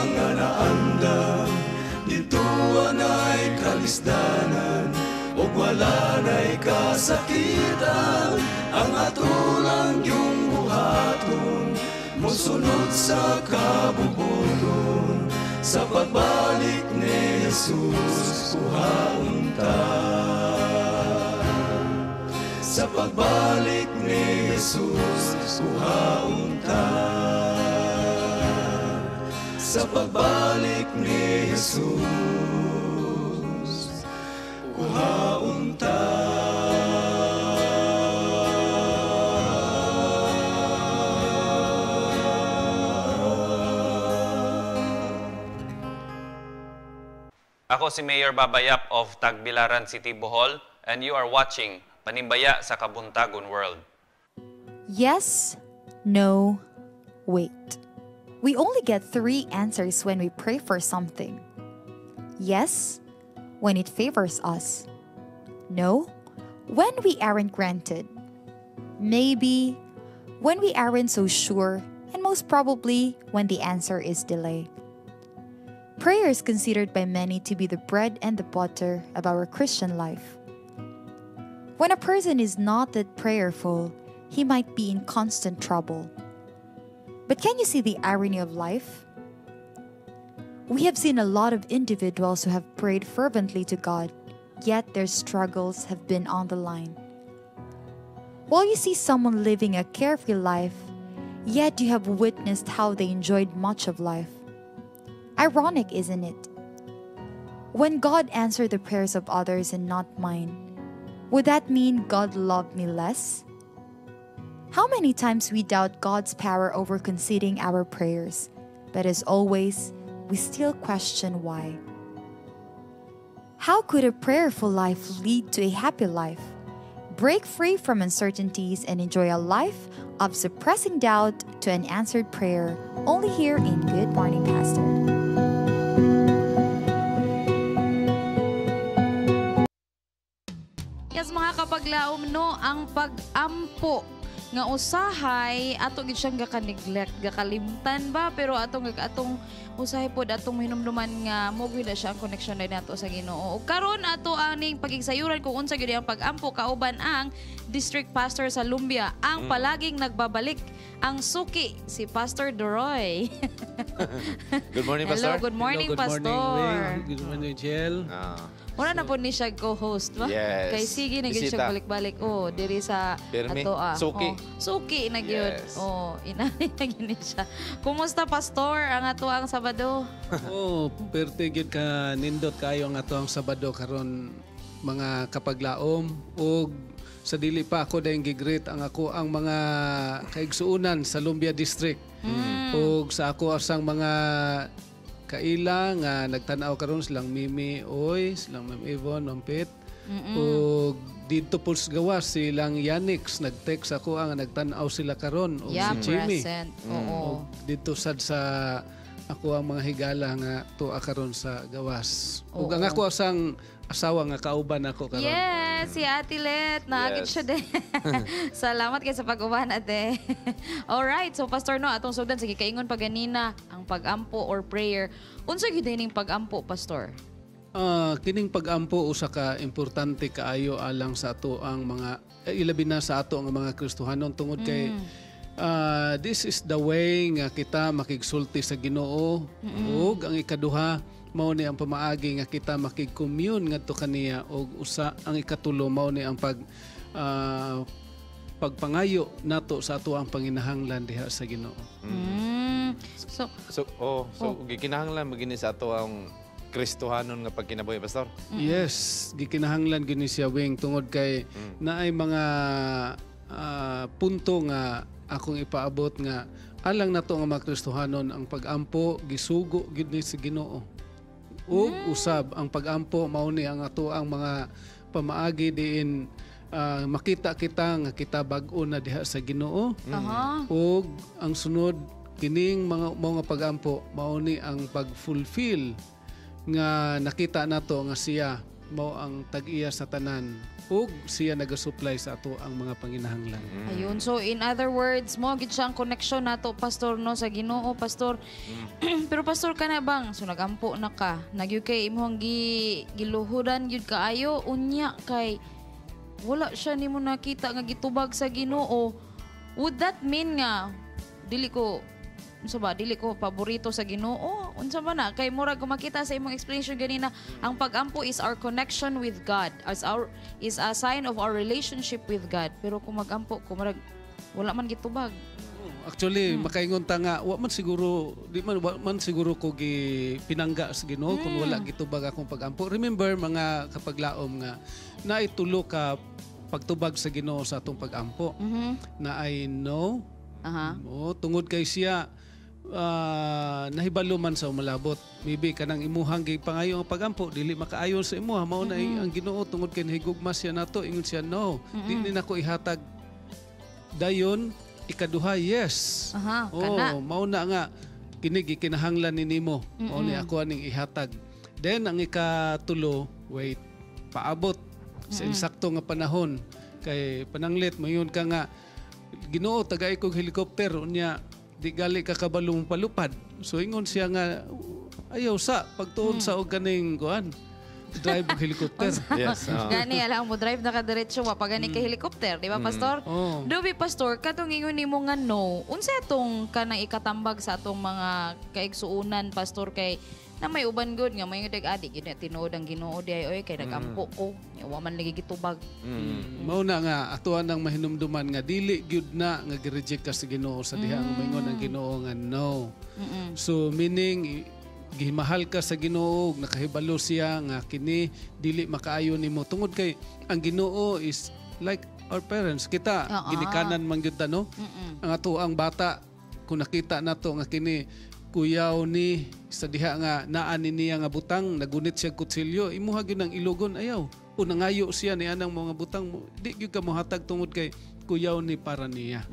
nga naandam didto anay kalisdanan ug wala na'y kasakitan ang ato lang yung buhaton mosunod sa kabubuton sa pagbalik ni Jesus kuhaon ta. Sa pagbalik ni Jesus kuhaon ta. Sa pagbalik ni Jesus kuhaon ta. Ako si Mayor Babayap of Tagbilaran City, Bohol, and you are watching Panimbaya sa Kabuntagon World. Yes, no, wait. We only get three answers when we pray for something. Yes, when it favors us. No, when we aren't granted. Maybe, when we aren't so sure, and most probably when the answer is delay. Prayer is considered by many to be the bread and the butter of our Christian life. When a person is not that prayerful, he might be in constant trouble. But can you see the irony of life? We have seen a lot of individuals who have prayed fervently to God, yet their struggles have been on the line. While you see someone living a carefree life, yet you have witnessed how they enjoyed much of life. Ironic, isn't it? When God answered the prayers of others and not mine, would that mean God loved me less? How many times we doubt God's power over conceding our prayers, but as always, we still question why. How could a prayerful life lead to a happy life? Break free from uncertainties and enjoy a life of suppressing doubt to an answered prayer, only here in Good Morning Pastor. Yes, mga kapaglaom, no, ang pag-ampo nga usahay ato gid siyang gaka-neglect, gakalimtan ba, pero atong atong usahay pod atong hinumduman nga mo gyud na siya ang connection na nato sa Ginoo. Ug karon ato aning pagigsayuran kung unsa gyud ang pag-ampo kauban ang district pastor sa Lumbia, ang palaging nagbabalik, ang suki, si Pastor Doroy. Good morning, Pastor. Hello, good morning, Hello, good Pastor. Morning, Wing. Good morning, Jill. Wala na po ni siya co-host ba? Yes. Kay sige na gyud siya balik-balik. Oh, diri sa Pirmi. ato ah. Suki. Oh, suki na gyud. Yes. Oh, inani na gyud ni siya. Kumusta, Pastor, ang ato ang Sabado? Oh, perte gyud ka nindot kayo ang ato ang Sabado karon mga kapaglaom ug sa dili pa ako dayong gigreet ang ako ang mga kaigsuonan sa Lumbia District. Ug sa ako asang mga kaila nga nagtan-aw karon silang Mimi Oy, silang Ma'am Yvonne, Ma'am Pet. Ug didto po sa gawas silang Yanix, nag-text ako ang nagtan-aw sila karon ug Yeah, si Jimmy. present. Oo. Ug didto sad sa ako ang mga higala nga tuwa karon sa gawas. Ug ang ako asang asawa nga kauban ako karon. Yes, si Ate Let. Naagit Yes. siya din. Salamat kay sa pag-uban, ate. Alright, so Pastor, no, atong sugdan, sige, kaingon pa ganina ang pag-ampo or prayer. Unsa gyud ining pag-ampo, Pastor? Kining pag-ampo usa ka importante kaayo alang sa ato ang mga ilabi na sa ato ang mga Kristohanon tungod kay this is the way nga kita makigsulti sa Ginoo ug ang ikaduha mao ni ang pamaagi nga kita makig-commune ngadto kaniya ug usa ang ikatulo mao ni ang pag pagpangayo nato sa ato ang panginahanglan diha sa Ginoo. So So gikinahanglan magini sa ato ang Kristohanon nga pagkinabuhi, Pastor. Yes, gikinahanglan gyud ni siya Wing tungod kay naay mga punto nga akong ipaabot nga alang nato nga mga Kristohanon ang pag-ampo gisugo gyud ni sa Ginoo. Ug usab ang pag-ampo mao ni ang ato ang mga pamaagi diin makita kita nga kita bag-o na diha sa Ginoo. Ug ang sunod kining mga pag-ampo mao ni ang pag-fulfill nga nakita nato nga siya mao ang tag-iya sa tanan ug siya nagasupply sa ato ang mga panginahanglan. Ayun. So in other words, mo gid siya ang connection nato, Pastor, no, sa Ginoo, Pastor. Pero Pastor, kana bang so nagampo na ka, nagyud kay imong giluhudan gyud kaayo, unya kay wala siya nimo nakita nga gitubag sa Ginoo. Would that mean nga dili ko unsa ba, dili ko paborito sa Ginoo? Unsa ba na kay murag kung makita sa imong explanation ganina, ang pagampo is our connection with God, as our is a sign of our relationship with God. Pero kung magampo ko murag wala man gitubag. Actually, makaingon ta nga wa man siguro di man wa man siguro ko gi pinangga sa Ginoo kung wala gitubag akong pagampo. Remember, mga kapaglaom, nga naitulo ka pagtubag sa Ginoo sa atong pagampo. Na I know. O, tungod kay siya nahibalo man sa umalabot. Maybe kanang imuhang gipangayo ang pagampo dili makaayon sa imuha, mao na ang Ginoo, tungod kay nahigugma siya nato, ingon siya, "No, di ni nako ihatag dayon." Ikaduha, yes. Aha, Oh, kana. Mao na nga kini gikinahanglan ni nimo. Mao ni ako aning ihatag. Then ang ikatulo, wait, paabot sa insakto nga panahon. Kay pananglit moingon ka nga, "Ginoo, tagay kog helicopter," unya di gali ka kabalo mo palupad. So ingon siya nga, "Ayaw sa pagtuon sa og kaning kuan, drive og helicopter." Yes. Gani alam mo drive na ka diretso, wa pa gani kay helicopter, di ba, Pastor? Oh. Dobi, Pastor, katong ingon nimo nga no, unsa atong kanang ikatambag sa atong mga kaigsuunan, Pastor, kay na may uban gud nga may dag adi gid na tinuod ang Ginoo di ay oy, kay nagampo ko, wa man lagi gitubag. Mao na nga atuan ang mahinumduman nga dili gyud na nga gi-reject ka sa Ginoo sa diha nga moingon ang Ginoo nga no. So meaning gihimahal ka sa Ginoo ug nakahibalo siya nga kini dili makaayo nimo tungod kay ang Ginoo is like our parents. Kita ginikanan man gyud ta, no? Ang ato ang bata, kung nakita nato nga kini kuyaw ni sa diha nga naa ni niya nga butang, nagunit siya kutsilyo, imuha gyud ang ilugon, ayaw. O nangayo siya ni anang mga butang mo, di gyud ka mohatag tungod kay kuyaw ni para niya.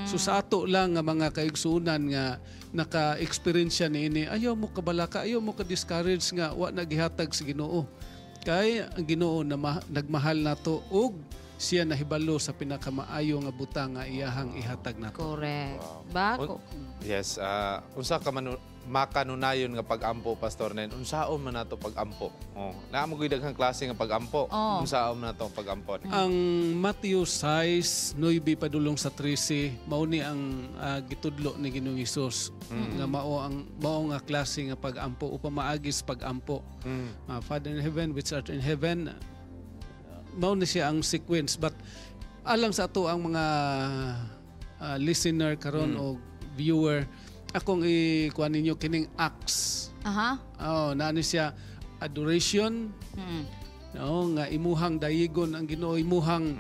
So sa ato lang nga mga kaigsuonan nga naka-experience siya niini, ayaw mo kabalaka, ayaw mo ka-discourage nga wa na gihatag sa Ginoo. Kay ang Ginoo na nagmahal nato ug siya nahibalo sa pinakamaayo nga butang nga iyahang ihatag nato. Correct. Bako. Yes, unsa ka man makanunayon nga pag-ampo, Pastor Nen? Unsaon man nato pag-ampo? Oh, naa mo gyud daghang klase nga pag-ampo. Unsaon man nato ang pag-ampo? Ang Matthew 6, 9 padulong sa 13, mao ni ang gitudlo ni Ginoong Hesus nga mao ang mao nga klase nga pag-ampo o pamaagi sa pag-ampo. Father in heaven, which art in heaven, mao ni siya ang sequence, but alang sa ato ang mga listener karon o viewer, akong ikuan ninyo kining acts. Oh, naa ni siya adoration, no, nga imuhang dayigon ang Ginoo, imuhang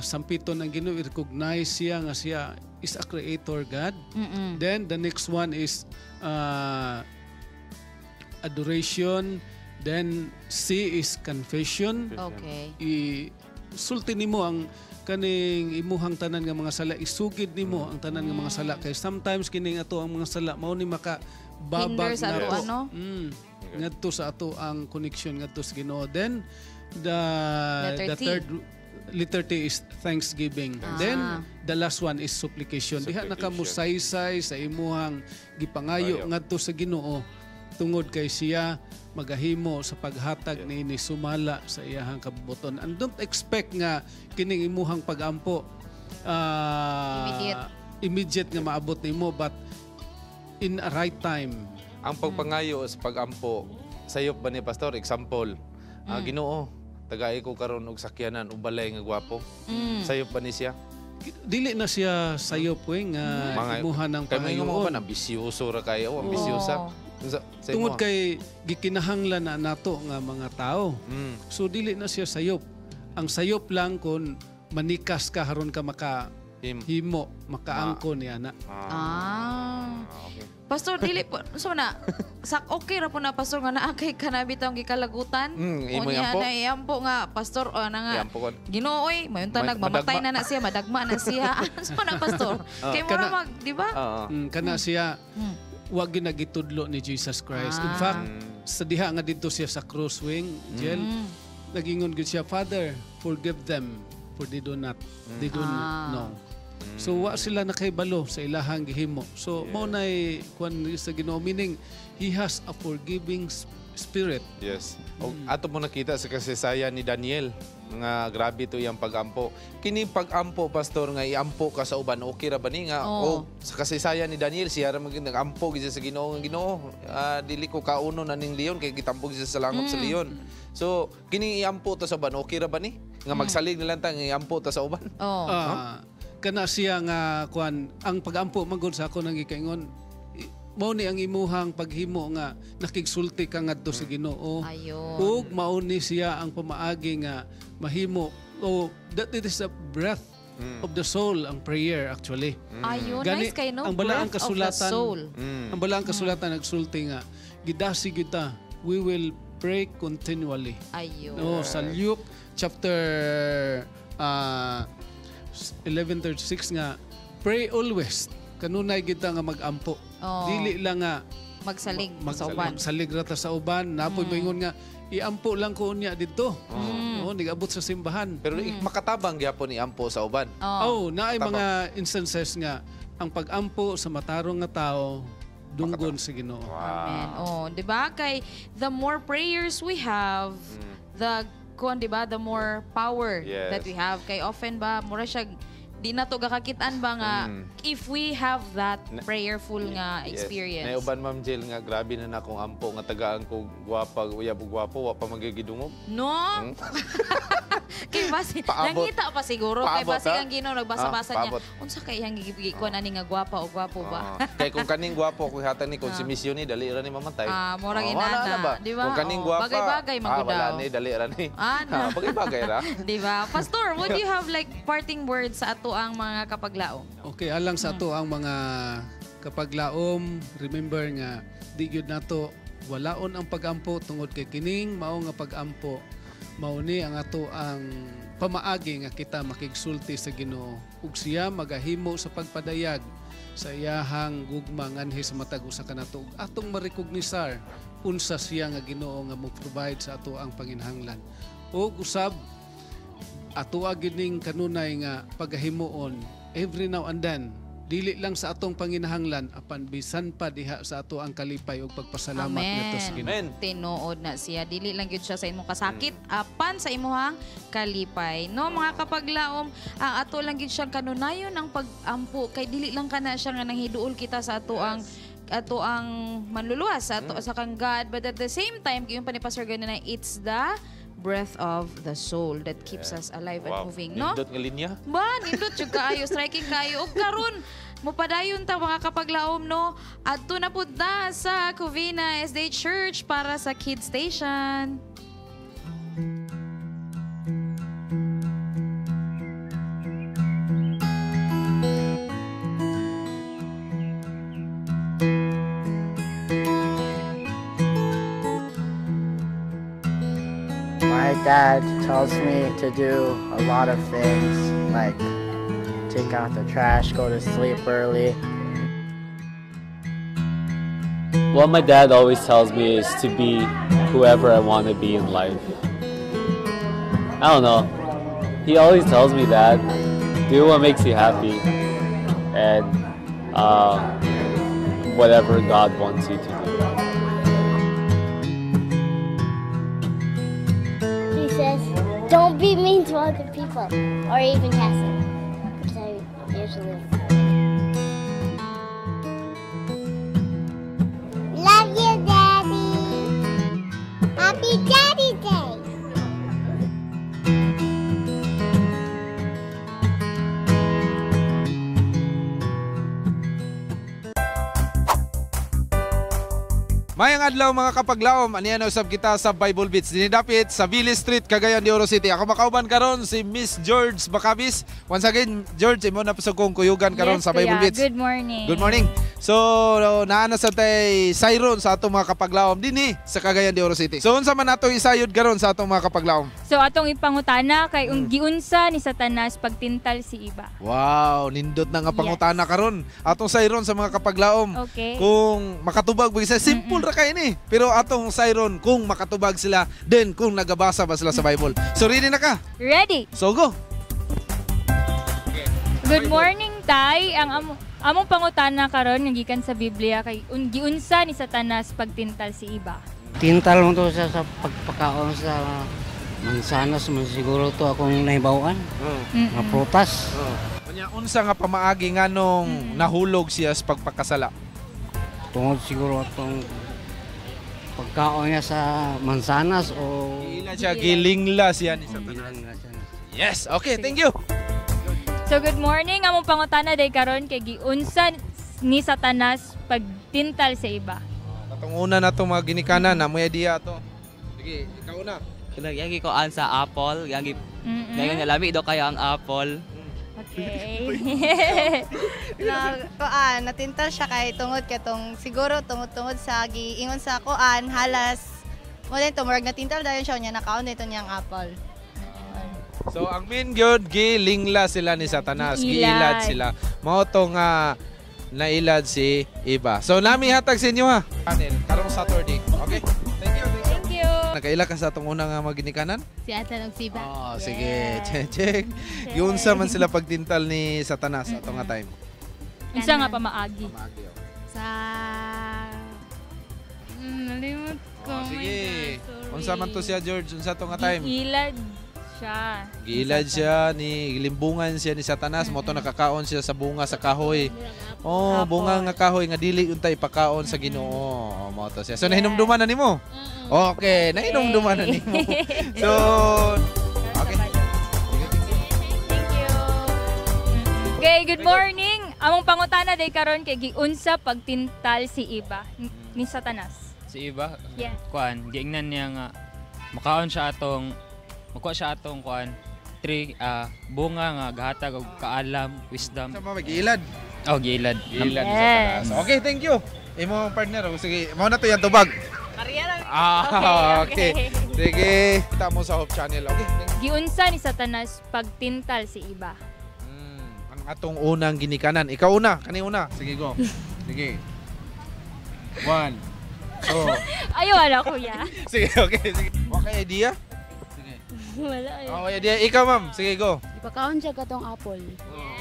sampiton ang Ginoo, i-recognize siya nga siya is a creator God. Then the next one is adoration. Then C is confession. I sulti nimo ang kaning imuhang tanan nga mga sala, isugid nimo ang tanan nga mga sala, kay sometimes kining ato ang mga sala mao ni maka babag Hinder sa ato, nato. ano? Ngadto sa ato ang connection ngadto sa Ginoo. Then the Letter the T. third letter T is thanksgiving. Then the last one is supplication. Diha na ka Supplication. musaysay sa imuhang gipangayo Pangayo. ngadto sa Ginoo tungod kay siya magahimo sa paghatag niini sumala sa iyahang kabubuton. And don't expect nga kining imuhang pagampo Immediate. immediate nga maabot nimo, but in a right time. Ang pagpangayo sa pagampo, sayop ba ni, Pastor? Example, "Ginoo, tagay ko karon og sakyanan o balay nga gwapo." Sayop ba ni siya? Dili na siya sayop eh, nga imuha ng Kay mga pangayoon. ba ambisyoso ra kayo, ambisyosa. Sa Tungod imo. kay gikinahanglan na nato nga mga tao. So dili na siya sayop. Ang sayop lang kung manikas ka haron ka maka himo, makaangko ni ana. Okay. Pastor, dili po, so na, sak okay ra po na, Pastor, nga naa kay kanabi tawong gikalagutan. Imo Unya iampo. na iampo nga, Pastor, o na nga. Iampo kon. Ginoo oy, mayon ta nagmamatay madagma. na na siya, madagma na siya. So na, Pastor? Kay mura mag, di ba? Kana siya wag gyud nagitudlo ni Jesus Christ. In fact, Sa diha nga didto siya sa cross wing, Jel, nagingon gyud siya, "Father, forgive them, for they do not know." So wa sila nakahibalo sa ilahang gihimo. So mao nay kuan sa Ginoo, meaning he has a forgiving spirit. Yes. O, ato mo nakita sa kasaysayan ni Daniel nga grabe to iyang pagampo. Kini pagampo, pastor, nga iampo ka sa uban, okay ra ba ni nga Oo. O sa kasaysayan ni Daniel, siya ra maging nagampo gid siya sa Ginoo nga, "Ginoo, dili ko kauno na ning leon," kay gitambog siya sa langop sa leon. So kini iampo ta sa uban, okay ra ba ni? Nga magsalig na lang ta nga iampo ta sa uban? Oh. Kana siya nga kuan, ang pagampo man gud sa ako nang gikaingon, mao ni ang imuhang paghimo nga nakigsulti ka ngadto sa Ginoo. Ayun. Ug mao ni siya ang pamaagi nga mahimo o that it is a breath of the soul, ang prayer actually. Ayun, nice kay no? Ang balaang Breath of the kasulatan, soul. Ang balaang kasulatan nagsulti nga gidasig kita, we will pray continually. Ayun. No, sa Luke chapter 11:36 nga pray always, kanunay kita nga magampo. Oo. Dili lang nga magsalig sa uban. Magsalig ra ta sa uban. Napoy moingon nga iampo lang ko unya didto. Oo, nigabot sa simbahan. Pero makatabang gyapon iampo sa uban. Oh, naay Katabang. mga instances nga ang pagampo sa matarong nga tao dunggon sa Ginoo. Amen. Oh, 'di ba? Kay the more prayers we have, the kuan, 'di ba, the more power that we have. Kay often ba mura siya di na to gakakitaan ba nga if we have that prayerful nga experience. Nay uban, Ma'am Jill, nga grabe na na akong ampo nga tagaan ko gwapa, uyab og gwapo, wa pa magigidungog. No? Kay basi Paabot. nangita pa siguro kay Paabot, basi ha? ang Ginoo nagbasa-basa Ah, niya. paabot. Unsa kay iyang gigikuan ani nga gwapa o gwapo ba? Ah, kay kung kaning gwapo ko hatag ni kung si Miss Yuni, dali ra ni mamatay. Ah, murag Ah, inana, wala na ba? di ba? Kung kaning Oh, gwapa, bagay-bagay man gud wala daw. ni, dali ra ni. Ah, no. Ah, bagay-bagay ra. Di ba? Pastor, would you have like parting words sa ato ang mga kapaglaom? Okay, alang sa ato ang mga kapaglaom, remember nga di gyud nato walaon ang pagampo tungod kay kining mao nga pagampo mao ni ang ato ang pamaagi nga kita makigsulti sa Ginoo ug siya magahimo sa pagpadayag sa iyahang gugma nganhi sa matag usa kanato ug atong marekognisar unsa siya nga Ginoo nga mo provide sa ato ang panginahanglan. Ug usab ato gining kanunay nga pagahimuon every now and then, dili lang sa atong panginahanglan apan bisan pa diha sa ato ang kalipay ug pagpasalamat ngadto sa Ginoo. Tinuod na siya. Dili lang gyud siya sa imong kasakit, apan sa imuhang kalipay. No, mga kapaglaom, ang ato lang gyud siyang kanunayon ang pagampo kay dili lang kana siya nga nanghiduol kita sa ato ang manluluwas sa ato sa kang God, but at the same time yung pa ni Pastor ganina, it's the breath of the soul that keeps us alive and moving, no? Nindot nga linya. Ba, nindot jud kaayo, striking kaayo. Ug karon mopadayon ta mga kapaglaom, no. Adto na pud ta sa Covina SDA Church para sa Kids Station. My dad tells me to do a lot of things, like take out the trash, go to sleep early. What my dad always tells me is to be whoever I want to be in life. I don't know. He always tells me that. Do what makes you happy and whatever God wants you to do. He says, "Don't be mean to other people or even Cassie," which I usually. Love you, Daddy. Happy Daddy Day. Mayang adlaw mga kapaglaom, aniya na usab kita sa Bible Beats. Dinidapit sa Village Street, Cagayan de Oro City. Ako makauban karon si Miss George Bacabis. Once again, George, imo na pasog kong kuyugan karon Yes, sa Bible Kuya. Beats. Good morning. Good morning. So, naa na sa tay sayron sa atong mga kapaglaom dinhi sa Cagayan de Oro City. So, unsa man ato isayod karon sa atong mga kapaglaom? So atong ipangutana kay giunsa ni Satanas pagtintal si Eva. Wow, nindot na nga pangutana karon. Atong sayron sa mga kapaglaom. Okay. Kung makatubag ba isa, simple Simple ra kay ni. Pero atong siron kung makatubag sila, then kung nagabasa ba sila sa Bible. So ready na ka? Ready. So go. Good morning, Tay. Ang among pangutana karon nga gikan sa Biblia kay giunsa ni Satanas pagtintal si Iba. Tintal mo to siya sa pagpakaon sa mansanas man siguro to akong nahibawan. Nga prutas. Unya unsa nga pamaagi nganong nahulog siya sa pagpakasala? Tungod siguro atong pagkaon niya sa mansanas o Giila siya, gilingla siya ni Satanas. Yes, okay, thank you. So good morning, among pangutana day karon kay giunsa ni Satanas pagtintal sa iba. Katong una na itong mga ginikanan, na may idea to. Sige, ikaw una. Yang gikuan sa apple, yang yang lami daw kaya ang apple. Okay. Na kuan, natintal siya kay tungod katong siguro tungod sa giingon sa kuan halas mo din to murag natintal dayon siya niya nakaon dito niyang apple. So ang main gyud gilingla sila ni Satanas, giilad sila. Mao to nga nailad si Iba. So nami hatag sa inyo ha. Panel karong Saturday. Okay? Thank you. Thank you. Nakaila ka sa atong una nga maginikanan? Si Atan og Siba. Oh, sige. Check, check. Giunsa man sila pagtintal ni Satanas ato nga time. Unsa nga pamaagi? Sa nalimot ko. Oh, sige. Unsa man to siya George? Unsa to nga time? Giilad siya. Giilad siya ni gilimbungan siya ni Satanas mo to nakakaon siya sa bunga sa kahoy. Oh, bunga nga kahoy nga dili unta ipakaon sa Ginoo. Oh, mo to siya. So nahinumduman na nimo? Okay, nahinumduman na nimo. So okay. Thank you. Okay, good morning. Among pangutana day karon kay giunsa pagtintal si Iba ni Satanas. Si Iba, Yeah. kuan, giingnan niya nga makaon siya atong makuha siya atong kuan tree bunga nga gahatag og kaalam, wisdom. Sama giilad. Oh, giilad. Giilad ni Satanas. Okay, thank you. Imo partner, oh, sige, mao na to yung tubag. Ah, okay. Sige, kita mo sa Hope Channel. Okay. Thank you. Giunsa ni Satanas pagtintal si Iba. Ang atong unang ginikanan. Ikaw una, kani una. Sige, go. Sige. 1 2. Ayaw ala kuya. Sige, okay, sige. Okay, idea? Wala. Okay, idea. Ikaw, ma'am. Sige, go. Ipakaon siya katong apple.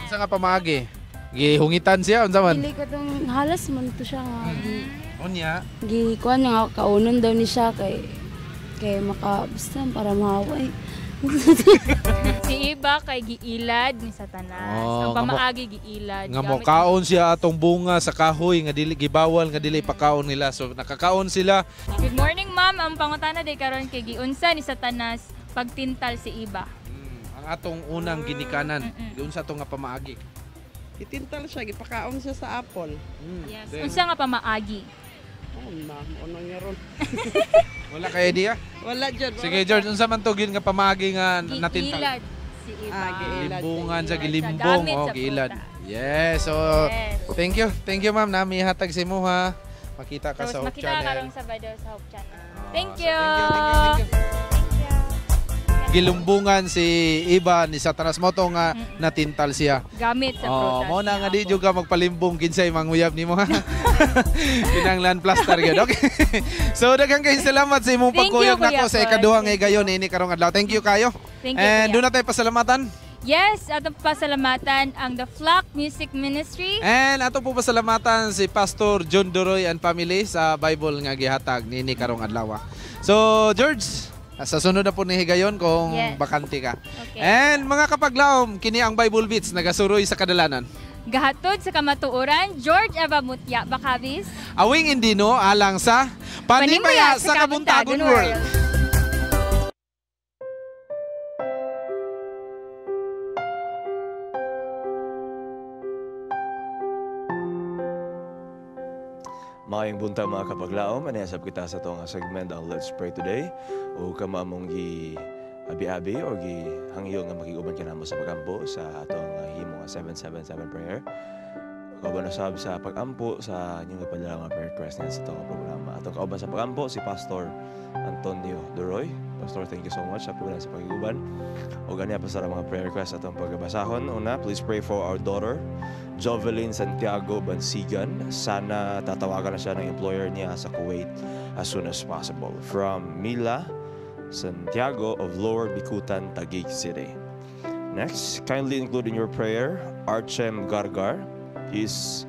Unsa nga pamaagi? Gihungitan siya unsa man? Dili katong halas man to siya nga. Unya. Gi kuan nga kaunon daw ni siya kay kay maka basta para mahaway. Si Iba kay giilad ni Satanas. Oh, Ang pamaagi giilad. Nga Gamit- mokaon siya atong bunga sa kahoy nga dili gibawal nga dili pakaon nila. So nakakaon sila. Good morning, ma'am. Ang pangutana day karon kay giunsa ni Satanas pagtintal si Iba. Ang atong unang ginikanan. Giunsa to nga pamaagi? Itintal siya, gipakaon siya sa apple. Yes. Then- Unsa nga pamaagi? Oh, ma'am, ano nga ron? Wala kay idea? Wala dyan. Sige George, unsa man to gyud nga pamaagi nga natintal? Giilad si Iba. Ah, giilad. Limbungan sa gilimbong Gamit oh sa giilad. Yes, so Yes. thank you. Thank you ma'am, nami hatag sa imo ha. Makita ka So, sa Hope makita ka Channel. karong Sabado sa Hope Channel. Thank so you. Thank you, thank you, Gilumbungan si Iba ni Satanas mo to nga natintal siya. Gamit sa Oh, prutas. mo na nga di jud ka magpalimbong kinsay manguyab nimo ha. Kinanglan plaster gyud. Okay. So daghang kay salamat sa imong Thank you, pagkuyog Kuya nako sa Paul. ikaduha nga higayon ini karong adlaw. Thank you kayo. Thank you, And Kuya. doon na tayo pasalamatan. Yes, atong pasalamatan ang The Flock Music Ministry. And ato po pasalamatan si Pastor John Duroy and family sa Bible nga gihatag nini karong adlaw. So George, sa sunod na po ni higayon kung Yes. bakante ka. Okay. And mga kapaglaom, kini ang Bible Beats nagasuroy sa kadalanan. Gahatod sa kamatuoran, George Eva Mutya Bacabis. Awing Indino alang sa Panimaya sa Kabuntagon World. Maayong buntag mga kapaglaom, anayasab kita sa itong segment ang Let's Pray Today. O kama mong gi abi-abi o gi hangyo nga makiguban ka namo sa pagampo sa atong himo nga 777 prayer. Kauban usab sa pagampo sa inyong ipadala nga prayer request niya sa itong programa. Atong kauban sa pagampo si Pastor Antonio Duroy. Pastor, thank you so much sa pagbulan sa pagiguban. O ganiya pa sa mga prayer requests atong pagabasahon. Una, please pray for our daughter, Jovelyn Santiago Bansigan. Sana tatawagan na siya ng employer niya sa Kuwait as soon as possible. From Mila Santiago of Lower Bicutan, Taguig City. Next, kindly include in your prayer Archem Gargar. He's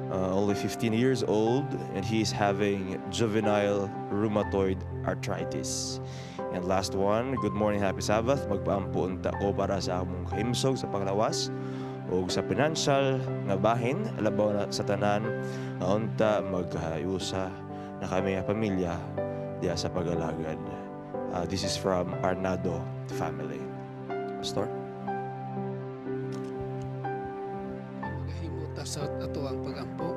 only 15 years old and he's having juvenile rheumatoid arthritis. And last one, good morning, happy Sabbath. Magpaampo unta ko para sa among kahimsog sa panglawas o sa financial nga bahin, labaw na sa tanan nga unta maghayusa na kami nga pamilya diya sa pag-alagad. This is from Arnado family. Pastor? Magahimo ta sa ato ang pagampo.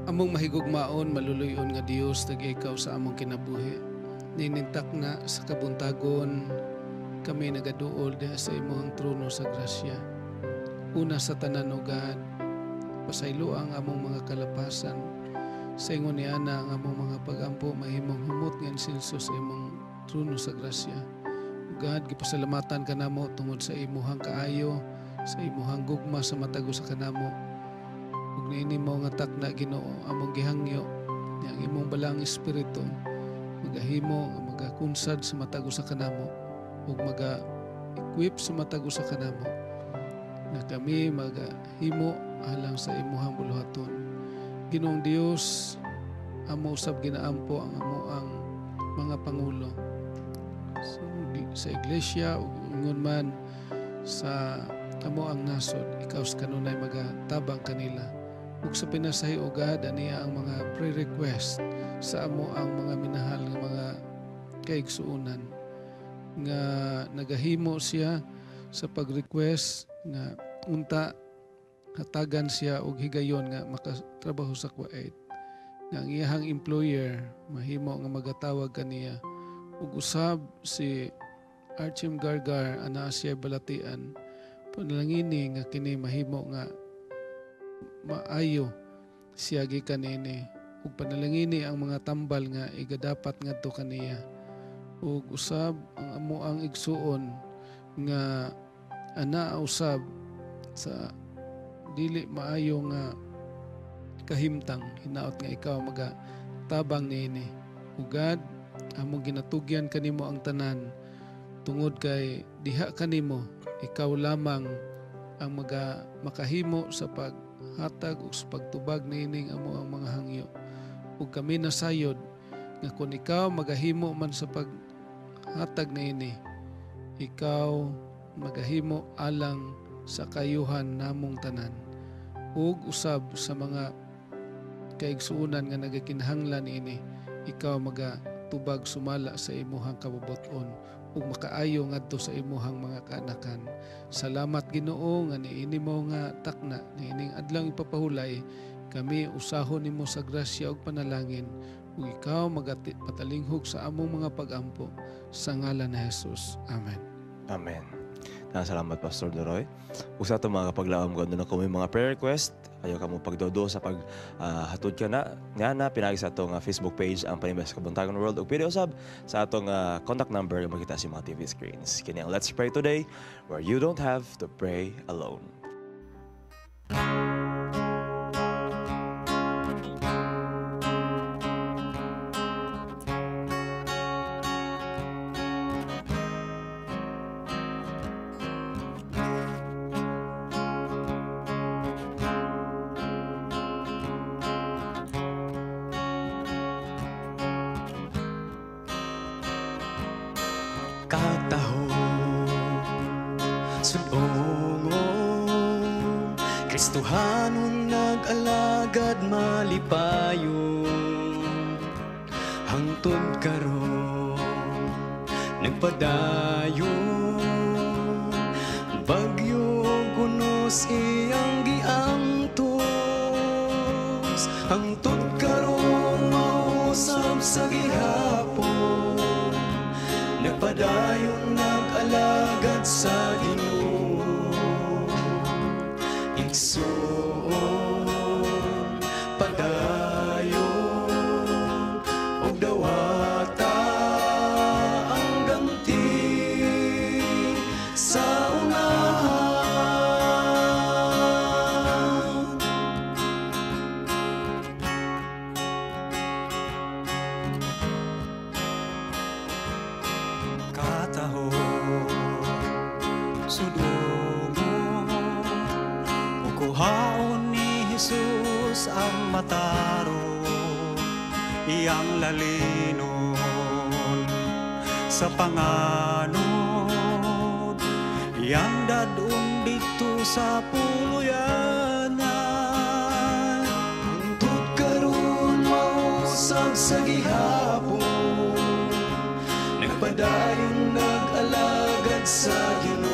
Among mahigugmaon, maluluyon nga Dios, tag-ikaw sa among kinabuhi. Ninintak na sa kabuntagon, kami nagaduol diha sa imong trono sa grasya. Una sa tanan, o God, pasaylo ang among mga kalapasan. Sa ingon ni Ana, ang among mga pagampo, mahimong humot nga insenso sa imong trono sa grasya. O God, gipasalamatan ka namo tungod sa imuhang kaayo, sa imuhang gugma sa matag usa kanamo. Ug niini mo nga takna, Ginoo, among gihangyo ang imong balaang espiritu magahimo nga magakunsad sa matag usa kanamo ug maga-equip sa matag usa kanamo nga kami magahimo alang sa imuhang buluhaton. Ginoong Dios, amo usab ginaampo ang amo ang mga pangulo sa iglesia ug ingon man sa amo ang nasod, ikaw sa kanunay magatabang kanila. Ug sa pinasahi, o God, aniya ang mga pre-request sa amo ang mga minahal nga mga kaigsuonan nga nagahimo siya sa pag-request nga unta hatagan siya og higayon nga makatrabaho sa Kuwait, nga ang iyahang employer mahimo nga magatawag kaniya. Ug usab si Archim Gargar ana siya balatian, panalangini nga kini mahimo nga maayo siya gikan niini, ug panalangini ang mga tambal nga igadapat ngadto kaniya. Ug usab ang amo ang igsuon nga ana usab sa dili maayo nga kahimtang, hinaot nga ikaw magatabang niini. Ug God, among ginatugyan kanimo ang tanan tungod kay diha kanimo ikaw lamang ang makahimo sa paghatag ug sa pagtubag niining amo ang mga hangyo. Ug kami nasayod nga kun ikaw magahimo man sa paghatag niini, ikaw magahimo alang sa kayuhan namong tanan ug usab sa mga kaigsuonan nga nagakinahanglan niini, ikaw magatubag sumala sa imuhang kabubut-on ug makaayo ngadto sa imuhang mga kaanakan. Salamat Ginoo nga niini mo nga takna niining adlaw ipapahulay kami usahon nimo sa grasya ug panalangin, ug ikaw magapatalinghog sa among mga pagampo sa ngalan ni Jesus. Amen. Amen. Salamat Pastor Leroy. Ug sa atong mga kapaglaom kung na may mga prayer request, ayaw ka mo pagdodo sa paghatod ka na nga na pinagi sa atong Facebook page ang Panimbaya sa Kabuntagon World ug pwede usab sa atong contact number nga makita sa mga TV screens. Kini ang Let's Pray Today, where you don't have to pray alone. Kristohanon nag-alagad malipayon, hangtod karon nagpadayon, bagyo kunos iyang giangtos, hangtod karon mausab sa gihapon, nagpadayon nag-alagad sa Ginoo. Igsoon padayon. matarong, iyang lalinon sa panganod, iyang dadon dito sa puluyanan. Hangtod karon mausab sa gihapon, nagpadayon nag-alagad sa Ginoo.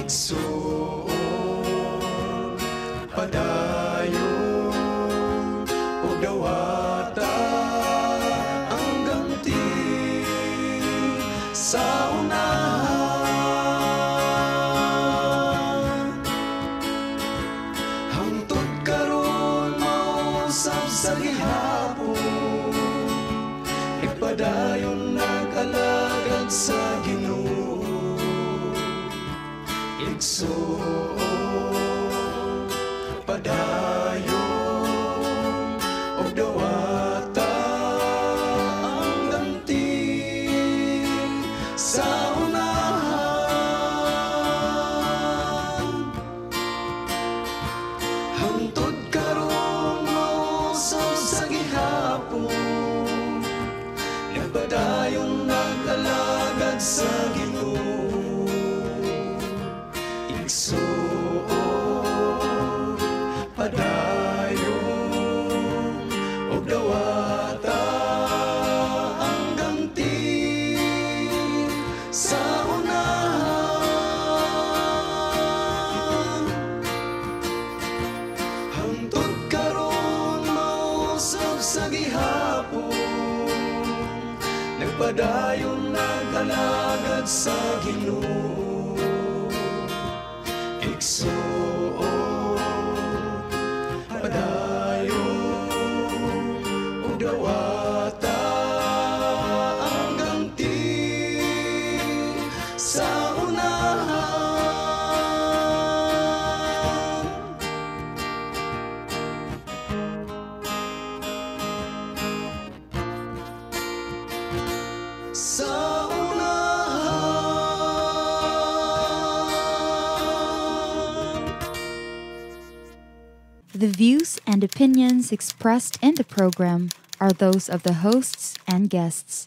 Igsoon, padayon ug dawata ang ganti sa unahan. Hangtod karon mausab sa gihapon, nagpadayon nag-alagad sa Ginoo. Igsoon, padayon ug dawata ang ganti sa unahan. Hangtod karon mausab sa gihapon, nagpadayon nag-alagad sa Ginoo. Igsoon, padayon ug dawata ang ganti sa unahan. Hangtod karon mausab sa gihapon, nagpadayon nag-alagad sa Ginoo. Igsoon, padayon ug dawata ang ganti sa unahan. Sa unahan. The views and opinions expressed in the program are those of the hosts and guests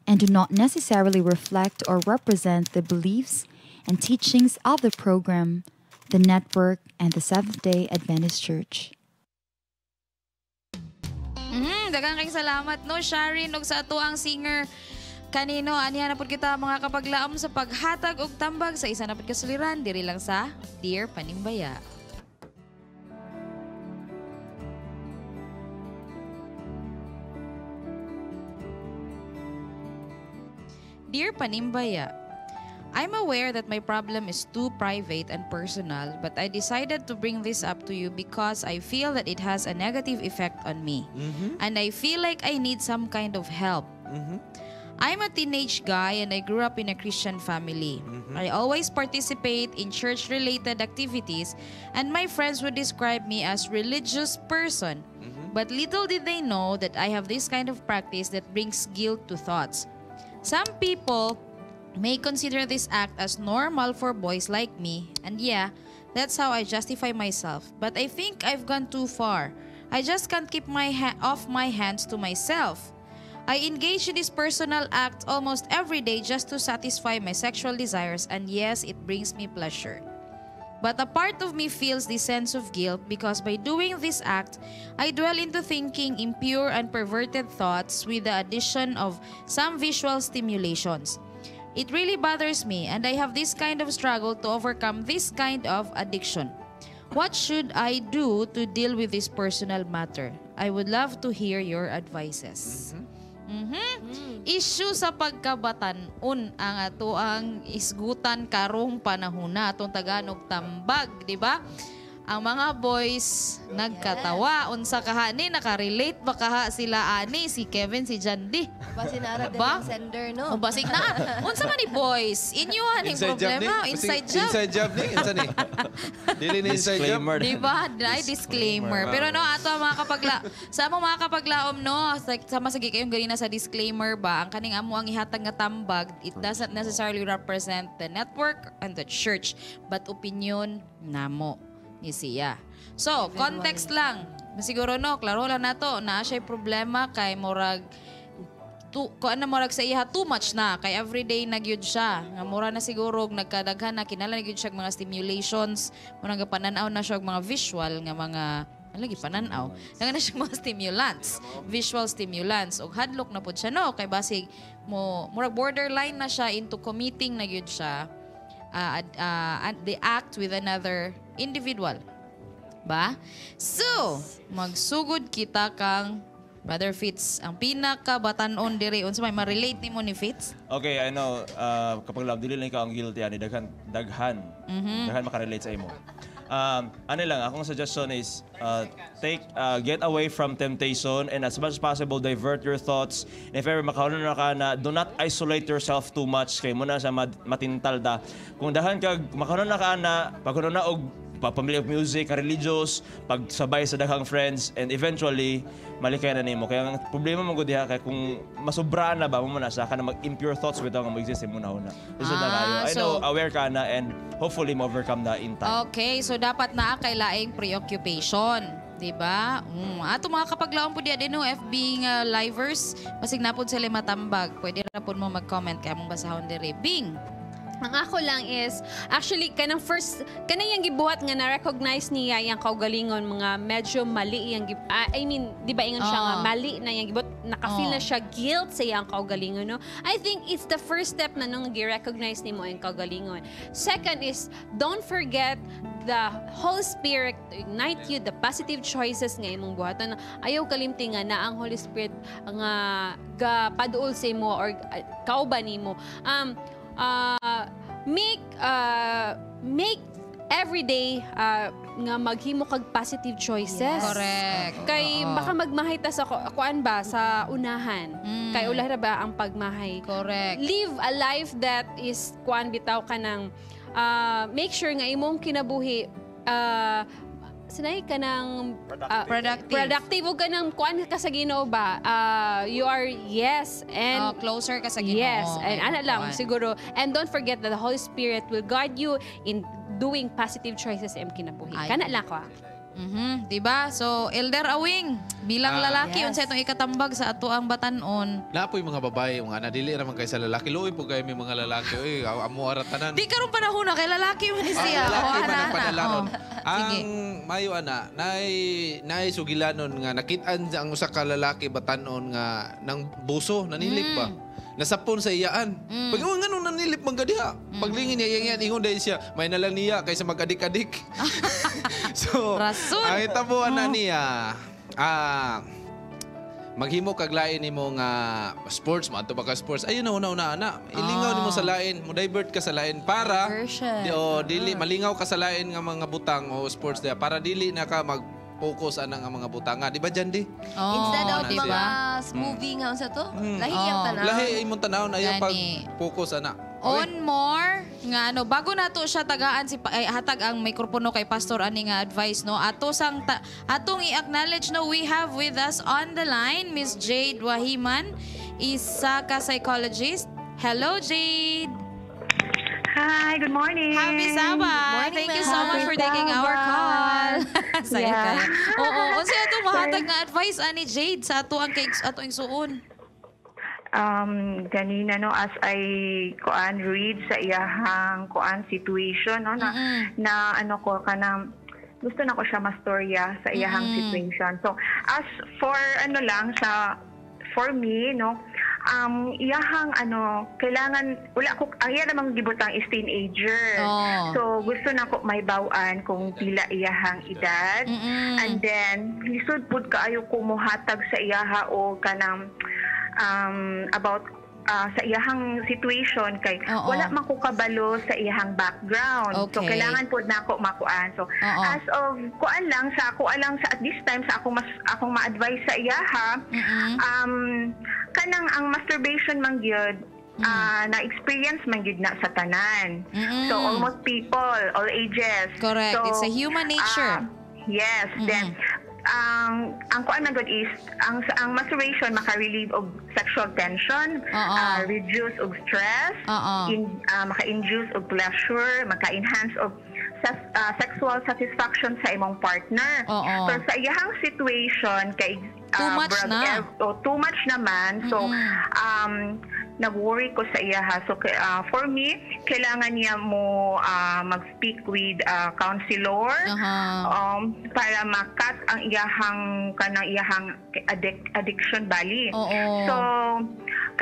and do not necessarily reflect or represent the beliefs and teachings of the program, the network, and the Seventh-day Adventist Church. Daghang kayong salamat no, Sharon, ug sa ato ang singer kanino. Anihan na pud kita mga kapaglaom sa paghatag og tambag sa isa na pud kasuliran diri lang sa Dear Panimbaya. Dear Panimbaya, I'm aware that my problem is too private and personal, but I decided to bring this up to you because I feel that it has a negative effect on me. And I feel like I need some kind of help. I'm a teenage guy and I grew up in a Christian family. I always participate in church-related activities and my friends would describe me as religious person. But little did they know that I have this kind of practice that brings guilt to thoughts. Some people may consider this act as normal for boys like me, and yeah, that's how I justify myself. But I think I've gone too far. I just can't keep my off my hands to myself. I engage in this personal act almost every day just to satisfy my sexual desires, and yes, it brings me pleasure. But a part of me feels this sense of guilt because by doing this act, I dwell into thinking impure and perverted thoughts with the addition of some visual stimulations. It really bothers me, and I have this kind of struggle to overcome this kind of addiction. What should I do to deal with this personal matter? I would love to hear your advices. Issue sa pagkabatan-on ang ato ang isgutan karong panahona atong Tagalog tambag, di ba? Ang mga boys nagkatawa unsa kaha ni nakarelate ba kaha sila ani si Kevin si Jandy. Basin na ara Ba? din ang sender no. O basig na. Unsa man ni boys? Inyo aning problema, inside job. Inside job ni, unsa ni? Dili ni inside job. Di ba? Ay, disclaimer. Pero no, ato ang mga kapagla sa among mga kapaglaom no, sama sa kayong ganina sa disclaimer ba, ang kaning amo ang ihatag nga tambag, it doesn't necessarily represent the network and the church, but opinion namo ni siya. So, context lang. Siguro no, klaro lang nato naa siya problema kay murag tu kuan na murag sa iya too much na kay everyday na gyud siya nga mura na siguro og nagkadaghan na kinahanglan na gyud siya og mga stimulations, mura nga panan-aw na siya og mga visual nga mga ano lagi panan-aw nga na siya mga stimulants, visual stimulants, og hadlok na pud siya no kay basig mo murag borderline na siya into committing na gyud siya the act with another individual ba. So magsugod kita kang Brother Fitz, ang pinakabatanon diri, unsa may ma-relate nimo ni Fitz? Okay, I know, kapag love, dili lang ikaw ang guilty ani, daghan daghan. Daghan makarelate sa imo. Ano lang, akong suggestion is take get away from temptation and as much as possible divert your thoughts. And if ever makahunon na ka na, do not isolate yourself too much kay mo na sa matintal da. Kung dahan kag makahunon na ka na, paghunon na og pamilya of music, religious, pagsabay sa daghang friends, and eventually, malikay na nimo. Kaya ang problema mo gud diha kay kung masubraan na ba mo na sa ka na mag-impure thoughts bitaw nga mo-exist mo na una. Lisod na kayo. I know, aware ka na and hopefully ma-overcome na in time. Okay, so dapat naa kay laing preoccupation, di ba? Ato mga kapaglaom po diya din no, FB nga livers, basig na pod sila matambag. Pwede ra pod mo mag-comment kay among basahon diri. Bing. Ang ako lang is, actually, kanang first, kanang yung gibuhat nga na-recognize niya yung kaugalingon, mga medyo mali yung, I mean, di ba ingon siya nga, mali na yung gibuhat, naka-feel na siya guilt sa iyang kaugalingon, no? I think it's the first step na nung gi-recognize nimo yung kaugalingon. Second is, don't forget the Holy Spirit to ignite you, the positive choices nga imong buhaton. Ayaw kalimti nga na ang Holy Spirit nga gapaduol sa imo or kauban nimo. Make every day nga maghimo kag positive choices. Yes. Correct. Kay baka magmahay ta sa kuan ba sa unahan. Kay ulahi ra ba ang pagmahay. Correct. Live a life that is kuan bitaw ka ng make sure nga imong kinabuhi sinay ka ng Productive. Productive ug ka ng kuan ka sa Ginoo ba? You are yes and closer ka sa Ginoo. Yes, and ana lang Kuan. siguro. And don't forget that the Holy Spirit will guide you in doing positive choices sa imong kinabuhi. Ay. Kana lang ko. Diba? So, Elder Awing, bilang lalaki, Yes. unsa itong ikatambag sa ato ang batanon? Napoy mga babae, mga nadili ra man kay sa lalaki. Luoy po kayo may mga lalaki. Uy, amo ara tanan. Di karon panahon na kay lalaki man ni siya. Lalaki Oh, man ana, ang ana. padalanon. Oh. Ang mayo ana, nay sugilanon nga nakit-an ang usa ka lalaki batanon nga nang buso nanilip ba. Nasapon sa iyaan. Pag ingon nganong nanilip man gadiha. Paglingin niya iyang ingon dahil siya may nalang niya kaysa mag-adik-adik. So, Rason. ang itabo ana niya, maghimo kag lain nimo nga sports mo adto ba ka sports ayun na una una ana ilingaw nimo sa lain mo divert ka sa lain para Diversion. di, o, dili malingaw ka sa lain nga mga butang o sports diya para dili na ka mag-focus ana nga mga butanga, di ba Jandi? Instead of Ana siya. mga movie nga unsa to, lahi ang tanaw. Lahi imong tanaw na yung Gani. pag-focus ana. On more nga ano bago nato siya tagaan si ay, hatag ang mikropono kay Pastor ani nga advice no ato sang atong i-acknowledge no we have with us on the line Miss Jade Wahiman, isa ka psychologist. Hello Jade. Hi, good morning. Happy Sabbath. Good morning, Thank you so ma'am. much for taking our call. Saya Yeah. kayo. Oo, unsa atong mahatag nga advice ani Jade sa ato ang kay ato ang suon? Ganina no as I kuan read sa iyahang kuan situation no na, na ano ko kanang gusto na ko siya mastorya sa iyahang situation. So as for ano lang sa for me no iyahang ano kailangan wala ko ang iya namang gibutang is teenager. Oh. So gusto na ko may bawaan kung pila iyahang edad. And then lisod pud kaayo ko mohatag sa iyaha o kanang about sa iyahang situation kay Oo. wala man ko kabalo sa iyahang background. So Okay. kailangan pud nako makuan. So Oo. as of kuan lang sa ako lang sa at this time sa akong mas akong ma-advise sa iyaha kanang ang masturbation man gyud na-experience man gyud na sa tanan. So almost people, all ages. Correct. So, It's a human nature. yes. Then ang kuan man gud is ang masturbation maka-relieve og sexual tension, reduce og stress, maka-induce og pleasure, maka-enhance og sexual satisfaction sa imong partner. Oo. Pero sa iyahang situation kay Too much brag- na. Oh, too much naman. So nag-worry ko sa iya ha. So for me, kailangan niya mo mag-speak with counselor para makat ang iyahang kanang iyahang addiction bali. Oo. So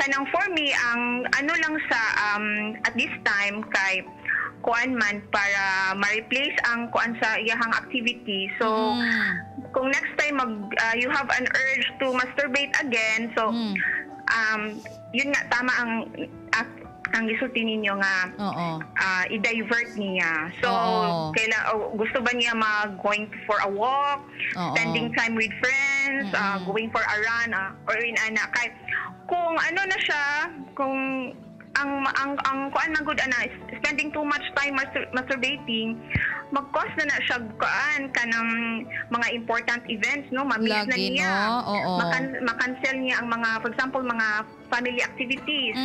kanang for me ang ano lang sa at this time kay kuan man para ma-replace ang kuan sa iyahang activity. So kung next time mag you have an urge to masturbate again, so yun nga, tama ang gisulti ninyo nga i-divert niya. So gusto ba niya mag going for a walk, spending time with friends, going for a run, or in ana kay kung ano na siya, kung ang kuan man gud ana spending too much time masturbating, mag-cause na na siya kuan kanang mga important events, no, ma-miss na Lagi, niya. no? Oo. Makancel niya ang mga, for example, mga family activities,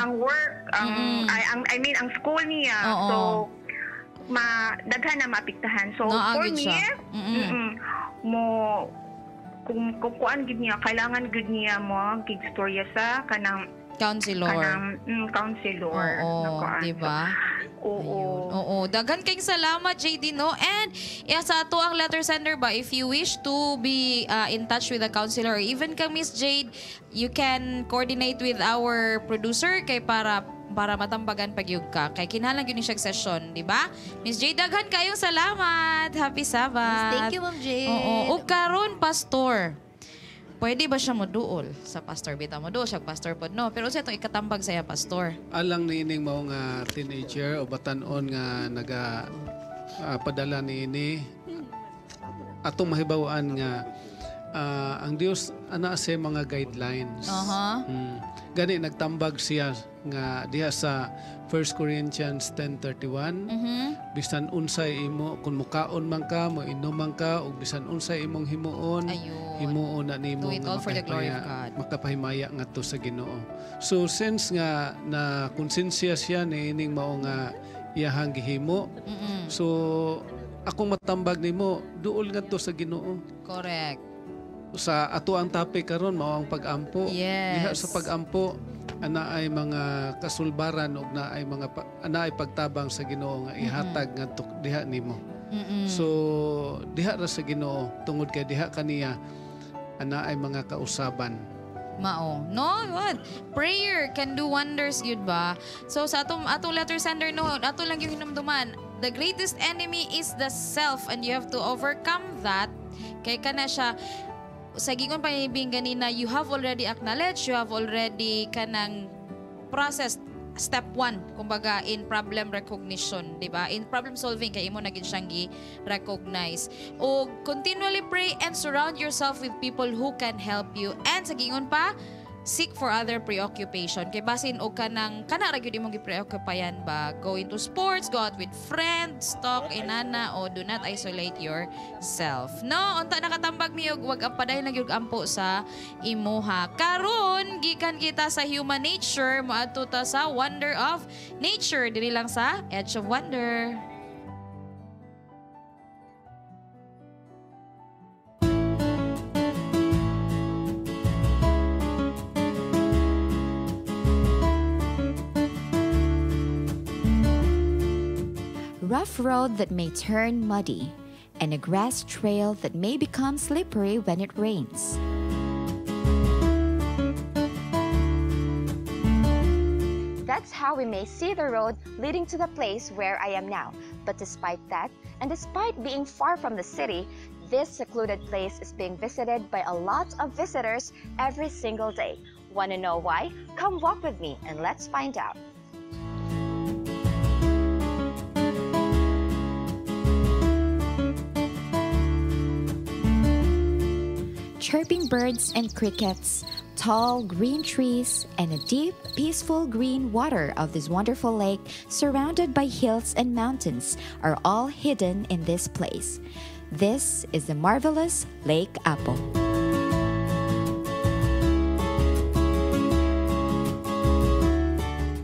ang work, ang ay, ang I mean ang school niya. Oo. So ma daghan na maapektahan. So Naa, for gid me, siya. Mo kung kuan gid niya, kailangan gid niya mo gig storya sa kanang counselor. Kanang counselor. Oo, na kuan. di ba? Oo. Oo, daghan kayong salamat, JD, no? And yeah, sa ato ang letter sender ba, if you wish to be in touch with the counselor or even kang Miss Jade, you can coordinate with our producer kay para matambagan pagyug ka. Kay kinahanglan gyud ni siya session, di ba? Miss Jade, daghan kayong salamat. Happy Sabbath. Thank you, Ma'am Jade. Oo. Ug karon, pastor, pwede ba siya moduol sa pastor? Bitaw mo siya pastor pod, no? Pero usa itong ikatambag sa iya, pastor? Alang niining mao nga teenager o batan-on nga naga padala niini, atong mahibaw-an nga ang Dios ana sa mga guidelines. Gani nagtambag siya nga diha sa 1 Corinthians 10:31, bisan unsay imo kung mukaon man ka, moinom man ka, ug bisan unsay imong himuon, himuon na nimo Do it nga all for the glory of God. Makapahimaya ngadto sa Ginoo. So since nga na konsensya siya niining mao nga iyahang gihimo, so akong matambag nimo, duol ngadto sa Ginoo. Correct. Sa ato ang topic karon mao ang pag-ampo. Diha sa pag-ampo ana ay mga kasulbaran ug na ay mga ana ay pagtabang sa Ginoo nga ihatag ngadto diha nimo. So diha ra sa Ginoo tungod kay diha kaniya ana ay mga kausaban. Mao. No, what? Prayer can do wonders yun ba? So sa atong letter sender, no, ato lang yung hinumduman. The greatest enemy is the self and you have to overcome that. Kay kana siya sa gingon panibing ganina, you have already acknowledged, you have already kanang processed step 1, kumbaga in problem recognition, di ba? In problem solving kay imo na gid siyang gi-recognize. O continually pray and surround yourself with people who can help you. And sa gingon pa, seek for other preoccupation. Kay basin og kanang kana ra gyud imong gi-preoccupayan ba? Go into sports, go out with friends, talk inana, o do not isolate yourself. No, unta nakatambag mi og wag ang padayon na gyud ampo sa imuha. Karon gikan kita sa human nature, moadto ta sa wonder of nature diri lang sa Edge of Wonder. Rough road that may turn muddy, and a grass trail that may become slippery when it rains. That's how we may see the road leading to the place where I am now. But despite that, and despite being far from the city, this secluded place is being visited by a lot of visitors every single day. Want to know why? Come walk with me and let's find out. Chirping birds and crickets, tall green trees, and a deep, peaceful green water of this wonderful lake surrounded by hills and mountains are all hidden in this place. This is the marvelous Lake Apo.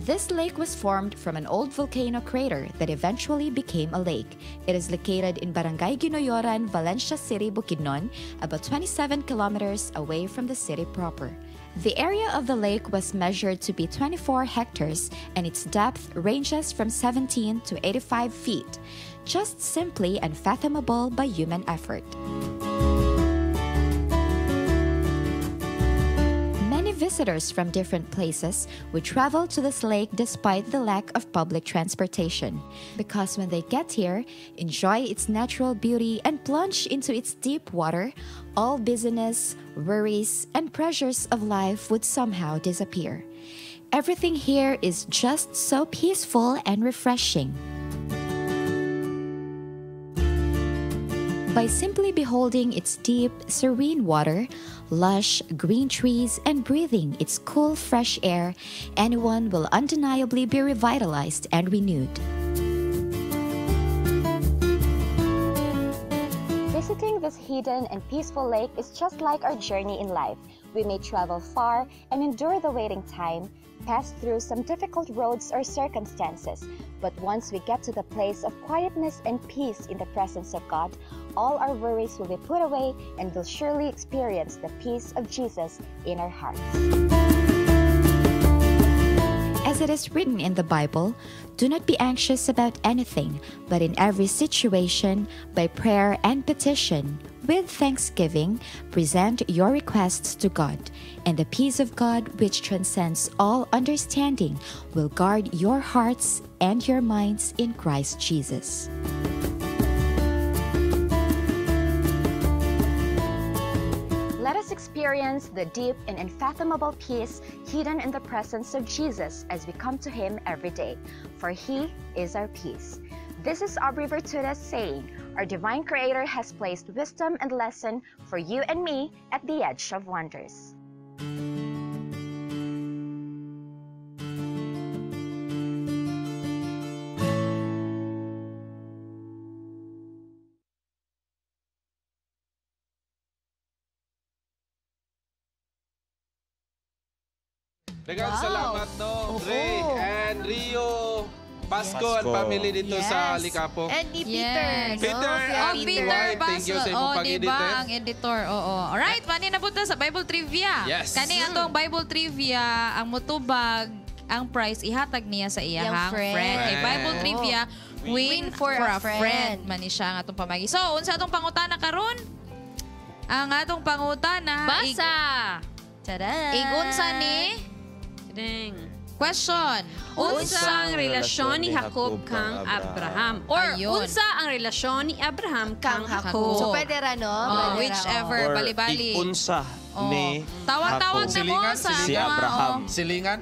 This This lake was formed from an old volcano crater that eventually became a lake. It is located in Barangay Ginoyoran, Valencia City, Bukidnon, about 27 kilometers away from the city proper. The area of the lake was measured to be 24 hectares and its depth ranges from 17 to 85 feet, just simply unfathomable by human effort. Many visitors from different places would travel to this lake despite the lack of public transportation. Because when they get here, enjoy its natural beauty and plunge into its deep water, all busyness, worries, and pressures of life would somehow disappear. Everything here is just so peaceful and refreshing. By simply beholding its deep, serene water, lush green trees, and breathing its cool, fresh air, anyone will undeniably be revitalized and renewed. Visiting this hidden and peaceful lake is just like our journey in life. We may travel far and endure the waiting time, pass through some difficult roads or circumstances, but once we get to the place of quietness and peace in the presence of God, all our worries will be put away and we'll surely experience the peace of Jesus in our hearts. As it is written in the Bible, do not be anxious about anything, but in every situation, by prayer and petition, with thanksgiving, present your requests to God, and the peace of God, which transcends all understanding, will guard your hearts and your minds in Christ Jesus. Let us experience the deep and unfathomable peace hidden in the presence of Jesus as we come to Him every day, for He is our peace. This is Aubrey Vertudas saying, our divine Creator has placed wisdom and lesson for you and me at the edge of wonders. Daghang salamat no, Ray and Rio Pasco and Pasco. family dito sa Yes. Likapo. And ni Peter. Yes. No? Peter Si and Oh, Peter wife, thank you sa imong Oh, pag-edit, diba? eh. Ang editor, oo. Alright, mani na punta sa Bible Trivia. Yes. Kani atong Bible Trivia, ang mutubag, ang prize ihatag niya sa iyahang Iyang friend. friend. Kay Bible Oo. Trivia, win, for, a friend. Mani siya ang atong pamagi. So, unsa atong pangutana karon? Ang atong pangutana Basa! Tada! Igunsa ni Ding. Question. Unsa ang relasyon ni Jacob kang Abraham? Or Ayun. unsa ang relasyon ni Abraham kang Jacob? So, pwede ra, no? Oh, Pwede ra, whichever, Or bali-bali. ikunsa Oh. ni Tawag-tawag Jacob. na mo sa Si mga, Abraham. oh. Silingan?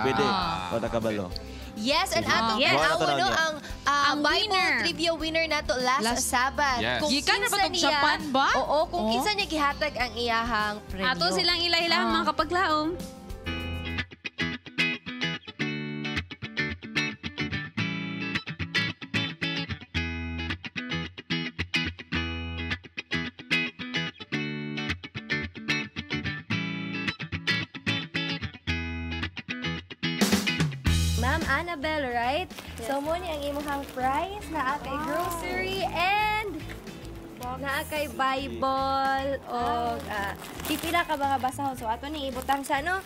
Pwede. Ah. Wala kabalo. Yes, and atong Yes. tanawa, Wala no, na. ang Ang Bible winner. trivia winner nato last, Last- Sabbath. Yes. Kung Gikan na ba kinsa tong niya- Japan ba? Oo, kung Oh. kinsa niya gihatag ang iyahang premyo. Ato silang ilahilahan Ah. mga kapaglaom. Ma'am Annabelle, right? So, mo ni ang imuhang prize na kay grocery and naa kay Bible o pipila ka mga basahon. So, ato ni ibutang sa ano?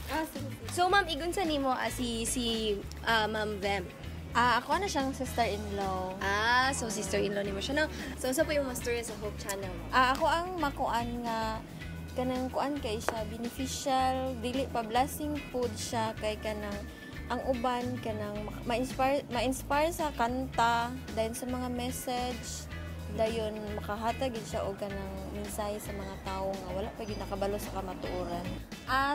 So, ma'am, igunsa nimo si si Ma'am Vem. Ako na siyang sister-in-law. Ah, so sister-in-law nimo siya, no? So, unsa po yung mga storya sa Hope Channel mo? Ako ang makuan nga kanang kuan kay siya beneficial dili pa blessing food siya kay kanang ang uban kanang ma-inspire sa kanta dayon sa mga message dayon makahatag gid siya og kanang mensahe sa mga tawo nga wala pa gyud nakabalo sa kamatuoran.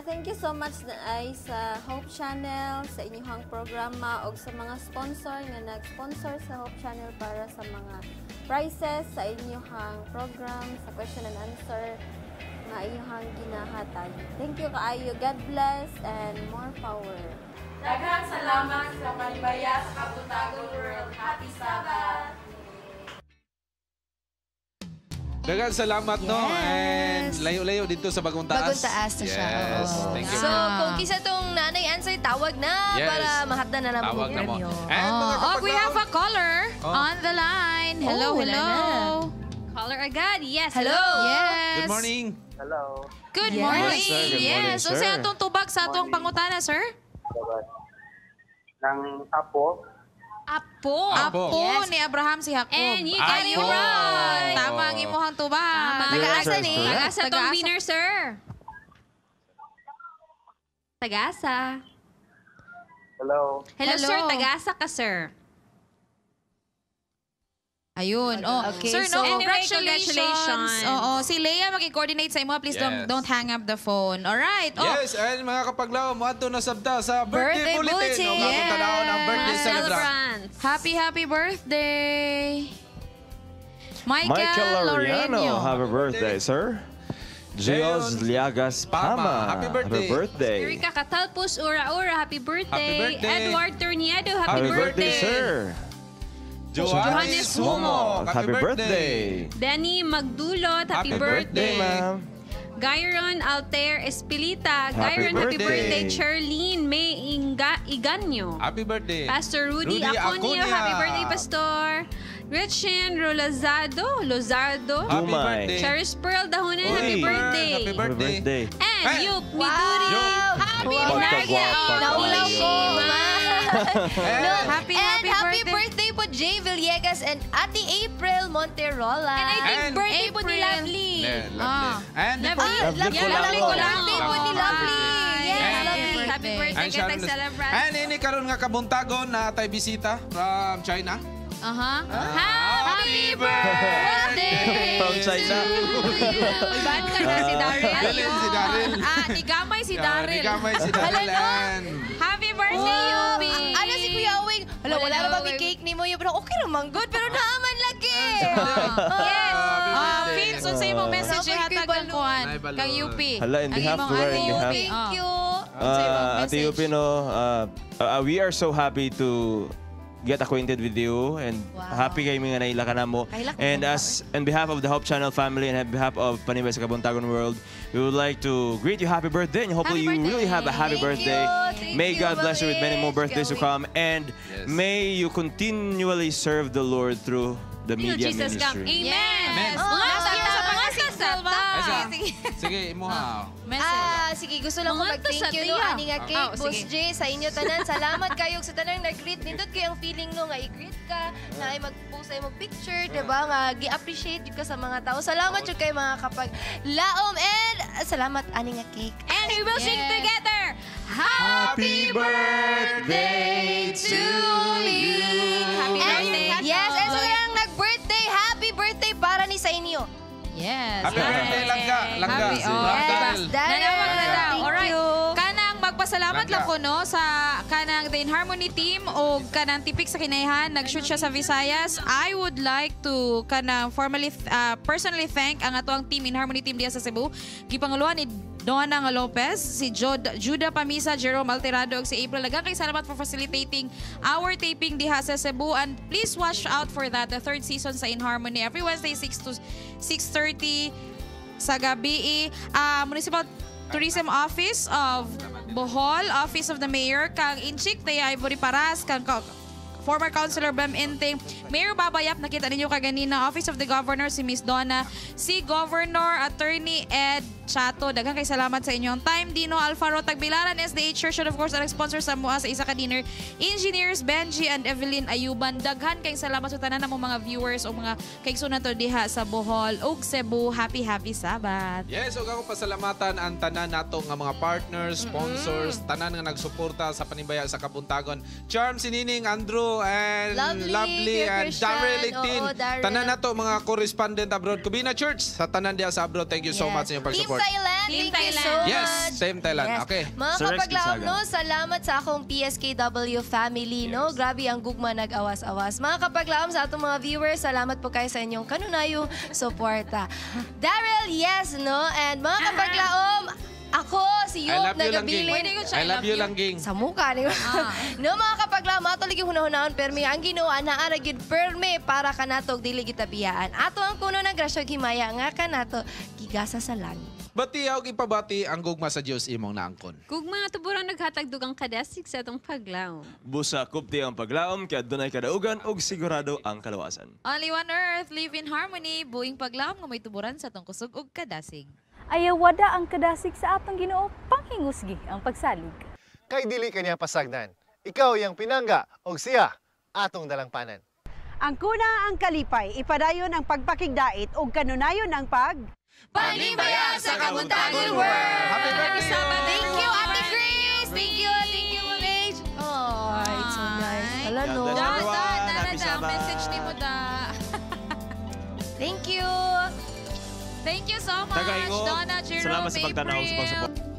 Thank you so much na ay sa Hope Channel, sa inyong programa og sa mga sponsor nga nag-sponsor sa Hope Channel para sa mga prizes sa inyong program sa question and answer nga inyong ginahatag. Thank you kaayo. God bless and more power. Daghang salamat sa palibaya sa Kabutagon World. Happy Sabbath! Daghang salamat, no? And layo-layo dito sa Bagong Taas. Bagong Taas na siya. Yes. Oo. Thank you. So, kung kisa tong nanay answer, tawag na para mahatdan na naman Tawag yung na mo. premyo. And mga Oh, we have a caller Oh. on the line. Hello, Oh, wala hello. Caller agad. Yes. Hello. Yes. Good morning. Hello. Good Yes. morning. Yes, sir. Good morning, Yes. Unsa sir. atong tubag sa atong pangutana, sir? Ng apo. Apo. Apo, Yes. ni Abraham si Jacob. And you got it Apo. right. Tama ang imuhang tubag. Tama. Your Tagaasa answer is ni. correct. Tagasa tong Tagaasa. winner, sir. Tagasa. Hello. Hello, Hello. sir. Tagasa ka, sir. Ayun. Oh. Okay, sir, no, so- Anyway, congratulations. congratulations. Oo, si Leia maki-coordinate sa imo. Please don't hang up the phone. All right. Oh. Yes, and mga kapaglaom, moadto na sabta sa birthday, Birthday bulletin. bulletin. O atong tanawon ang birthday Mga celebrant. celebrants. Happy happy birthday. Michael, Michael Laureano, Loreño. happy birthday, sir. Gios Liagas Pama, Pama, happy birthday. Happy birthday. Erika Catalpus, Ura Ura, happy birthday. Happy birthday. Edward Torniedo, happy, Happy birthday, sir. Johannes Humo, happy birthday. Danny Magdulot, happy, Happy birthday. birthday. Ma'am. Gyron Altair Espilita, Happy Gyron, happy birthday. birthday. Charlene May Iganyo. Happy birthday. Pastor Rudy, Acuña, happy birthday, Pastor. Richin Rolazado, Lozardo. Happy Dumay. birthday. Charis Pearl Dahunan, happy Uy. birthday. Happy Happy birthday. birthday. And Hey. Yup Miduri. Happy Pagkagwapa Naulaw ko. And No, Happy, and happy happy birthday. birthday po Jay Villegas and Ate April Monterola. And I think And birthday po ni April. Lovely. Yeah, lovely. Ah. And before, Ah, Lovely lovely, Colango. lovely, birthday po ni Lovely. Yes, And- lovely. Happy birthday And kay Sharon tag celebrant. And ini karon nga kabuntagon na tay bisita from China. Aha. Happy birthday From China. Iban ka na si Daryl. Bilin si Daryl. Ah, nigamay si Daryl. Nigamay si Daryl. And Happy birthday, Yubi. Ano si Kuya Wing? Hala, wala Wala na ba na, may cake ni mo? Pero okay raman good, pero naaman lagi. Yes. Happy Ah, birthday. Vince, unsay imong message Wala ihatag pa kang kuan? Nay, balon. Kang UP. Hala, in Ang behalf imong to her, ate in UP. behalf. Thank Ah. you. Ate message? Yupi, no, we are so happy to get acquainted with you and happy kay nga naila ka na mo. Kaila ka And na as on behalf of the Hope Channel family and on behalf of Panibay sa Kabuntagon World, we would like to greet you happy birthday and hopefully Happy you really have a happy Thank birthday. you. Thank May you, God bless you with many more Ma'am birthdays to Rich. come and Yes. may you continually serve the Lord through the Till media Jesus come. ministry. Amen. Amen. Oh, last year sa pagka-single ba? Ay, Sige. sige, imo ha. Message. Ah, sige, gusto lang ko Mga mag-thank to sa you no tiya. ani nga cake, Oh, Boss sige. Jay, sa inyo tanan. Salamat kayo sa tanang nag-greet. Nindot kayo ang feeling no nga i-greet ka, na ay mag-post ay mag-picture, 'di ba? Nga gi-appreciate jud ka sa mga tao. Salamat jud kay mga kapag laom and salamat ani nga cake. And we will sing Yes. together. Happy birthday to you. Happy And, birthday. yes, and sa tanang nag-birthday, happy birthday para ni sa inyo. Yes. Happy birthday, Langga. Langga. Happy, oh. Langga. Yes, Daryl. Nanawag na daw. Thank Alright. you. Kanang magpasalamat lang ko no sa kanang The In Harmony team o kanang Tipik sa Kinayhan nag-shoot siya sa Visayas. I would like to kanang formally personally thank ang atoang team In Harmony team diya sa Cebu. Gipanguluhan ni Donna nga Lopez, si Judah Pamisa, Jerome Alterado ug si April. Daghang kay salamat for facilitating our taping diha sa Cebu and please watch out for that, the third season sa In Harmony every Wednesday 6 to 6:30 sa gabi. Municipal Tourism Office of Bohol, Office of the Mayor, kang Inchik, Taya Ivory Paras, kang former Councilor Bem Enteng, Mayor Babayap, nakita ninyo kaganina, Office of the Governor, si Miss Donna, si Governor Attorney Ed Chato. Daghang kay salamat sa inyong time. Dino Alfaro Tagbilaran, SDA Church, and of course, ang sponsor sa mua sa isa ka dinner, Engineers Benji and Evelyn Ayuban. Daghan kay salamat sa tanan namong mga viewers o mga kaigsoon nato diha sa Bohol ug Cebu. Happy, happy Sabbath. Yes, ug ako pasalamatan ang tanan nato nga mga partners, sponsors, tanan nga nagsuporta sa Panimbaya sa Kabuntagon. Charm, si Nining, Andrew, and Lovely, Lovely Kuya and Christian. Daryl Lictin. Oo, Daryl. Tanan nato mga correspondent abroad. Kubina Church, sa tanan diha sa abroad. Thank you so much sa inyong Team pag-support. Thailand, Team thank you so Thailand. much. Yes, Team Thailand. Yes. Okay. Mga Sir Rex kapaglaom, Gonzaga. no, salamat sa akong PSKW family, no? Grabe ang gugma nag-awas-awas. Mga kapaglaom sa atong mga viewers, salamat po kayo sa inyong kanunayong suporta. Daryl, yes, no? And mga kapaglaom, ako si si I Yop love you lang, Ging. nagabilin. I love you lang, Ging. Sa muka ni. No, mga kapaglaom, ato lagi hunahunahon permi ang Ginoo naa ra gyud permi para kanato og dili kita biyaan. Ato ang kuno ng grasya ug himaya nga kanato gigasa sa langit. Bati og ipabati ang gugma sa Dios imong naangkon. Gugma nga tuburan naghatag dugang kadasig sa atong paglaom. Busa kupti ang paglaom kay adunay kadaugan ug sigurado ang kalawasan. Only one earth, live in harmony, buing paglaom nga may tuburan sa atong kusog ug kadasig. Ayawada ang kadasig sa atong Ginoo, panghingusgi ang pagsalig. Kay dili kaniya pasagdan. Ikaw yang pinangga og siya atong dalangpanan. Ang kuna ang kalipay, ipadayon ang pagpakigdait ug kanunayon ang pag Panimbaya sa Kabuntagon World! Happy birthday! Thank you, Ate Chris! Thank you, Ma'am Age. Oh, it's so nice. Wala, God no? bless everyone. Da, Happy da, Sabbath. message ni mo da. Thank you. Thank you so much, Tagaingon. Donna, Jerome, Salamat sa pagtanaw sa April. pagsuporta.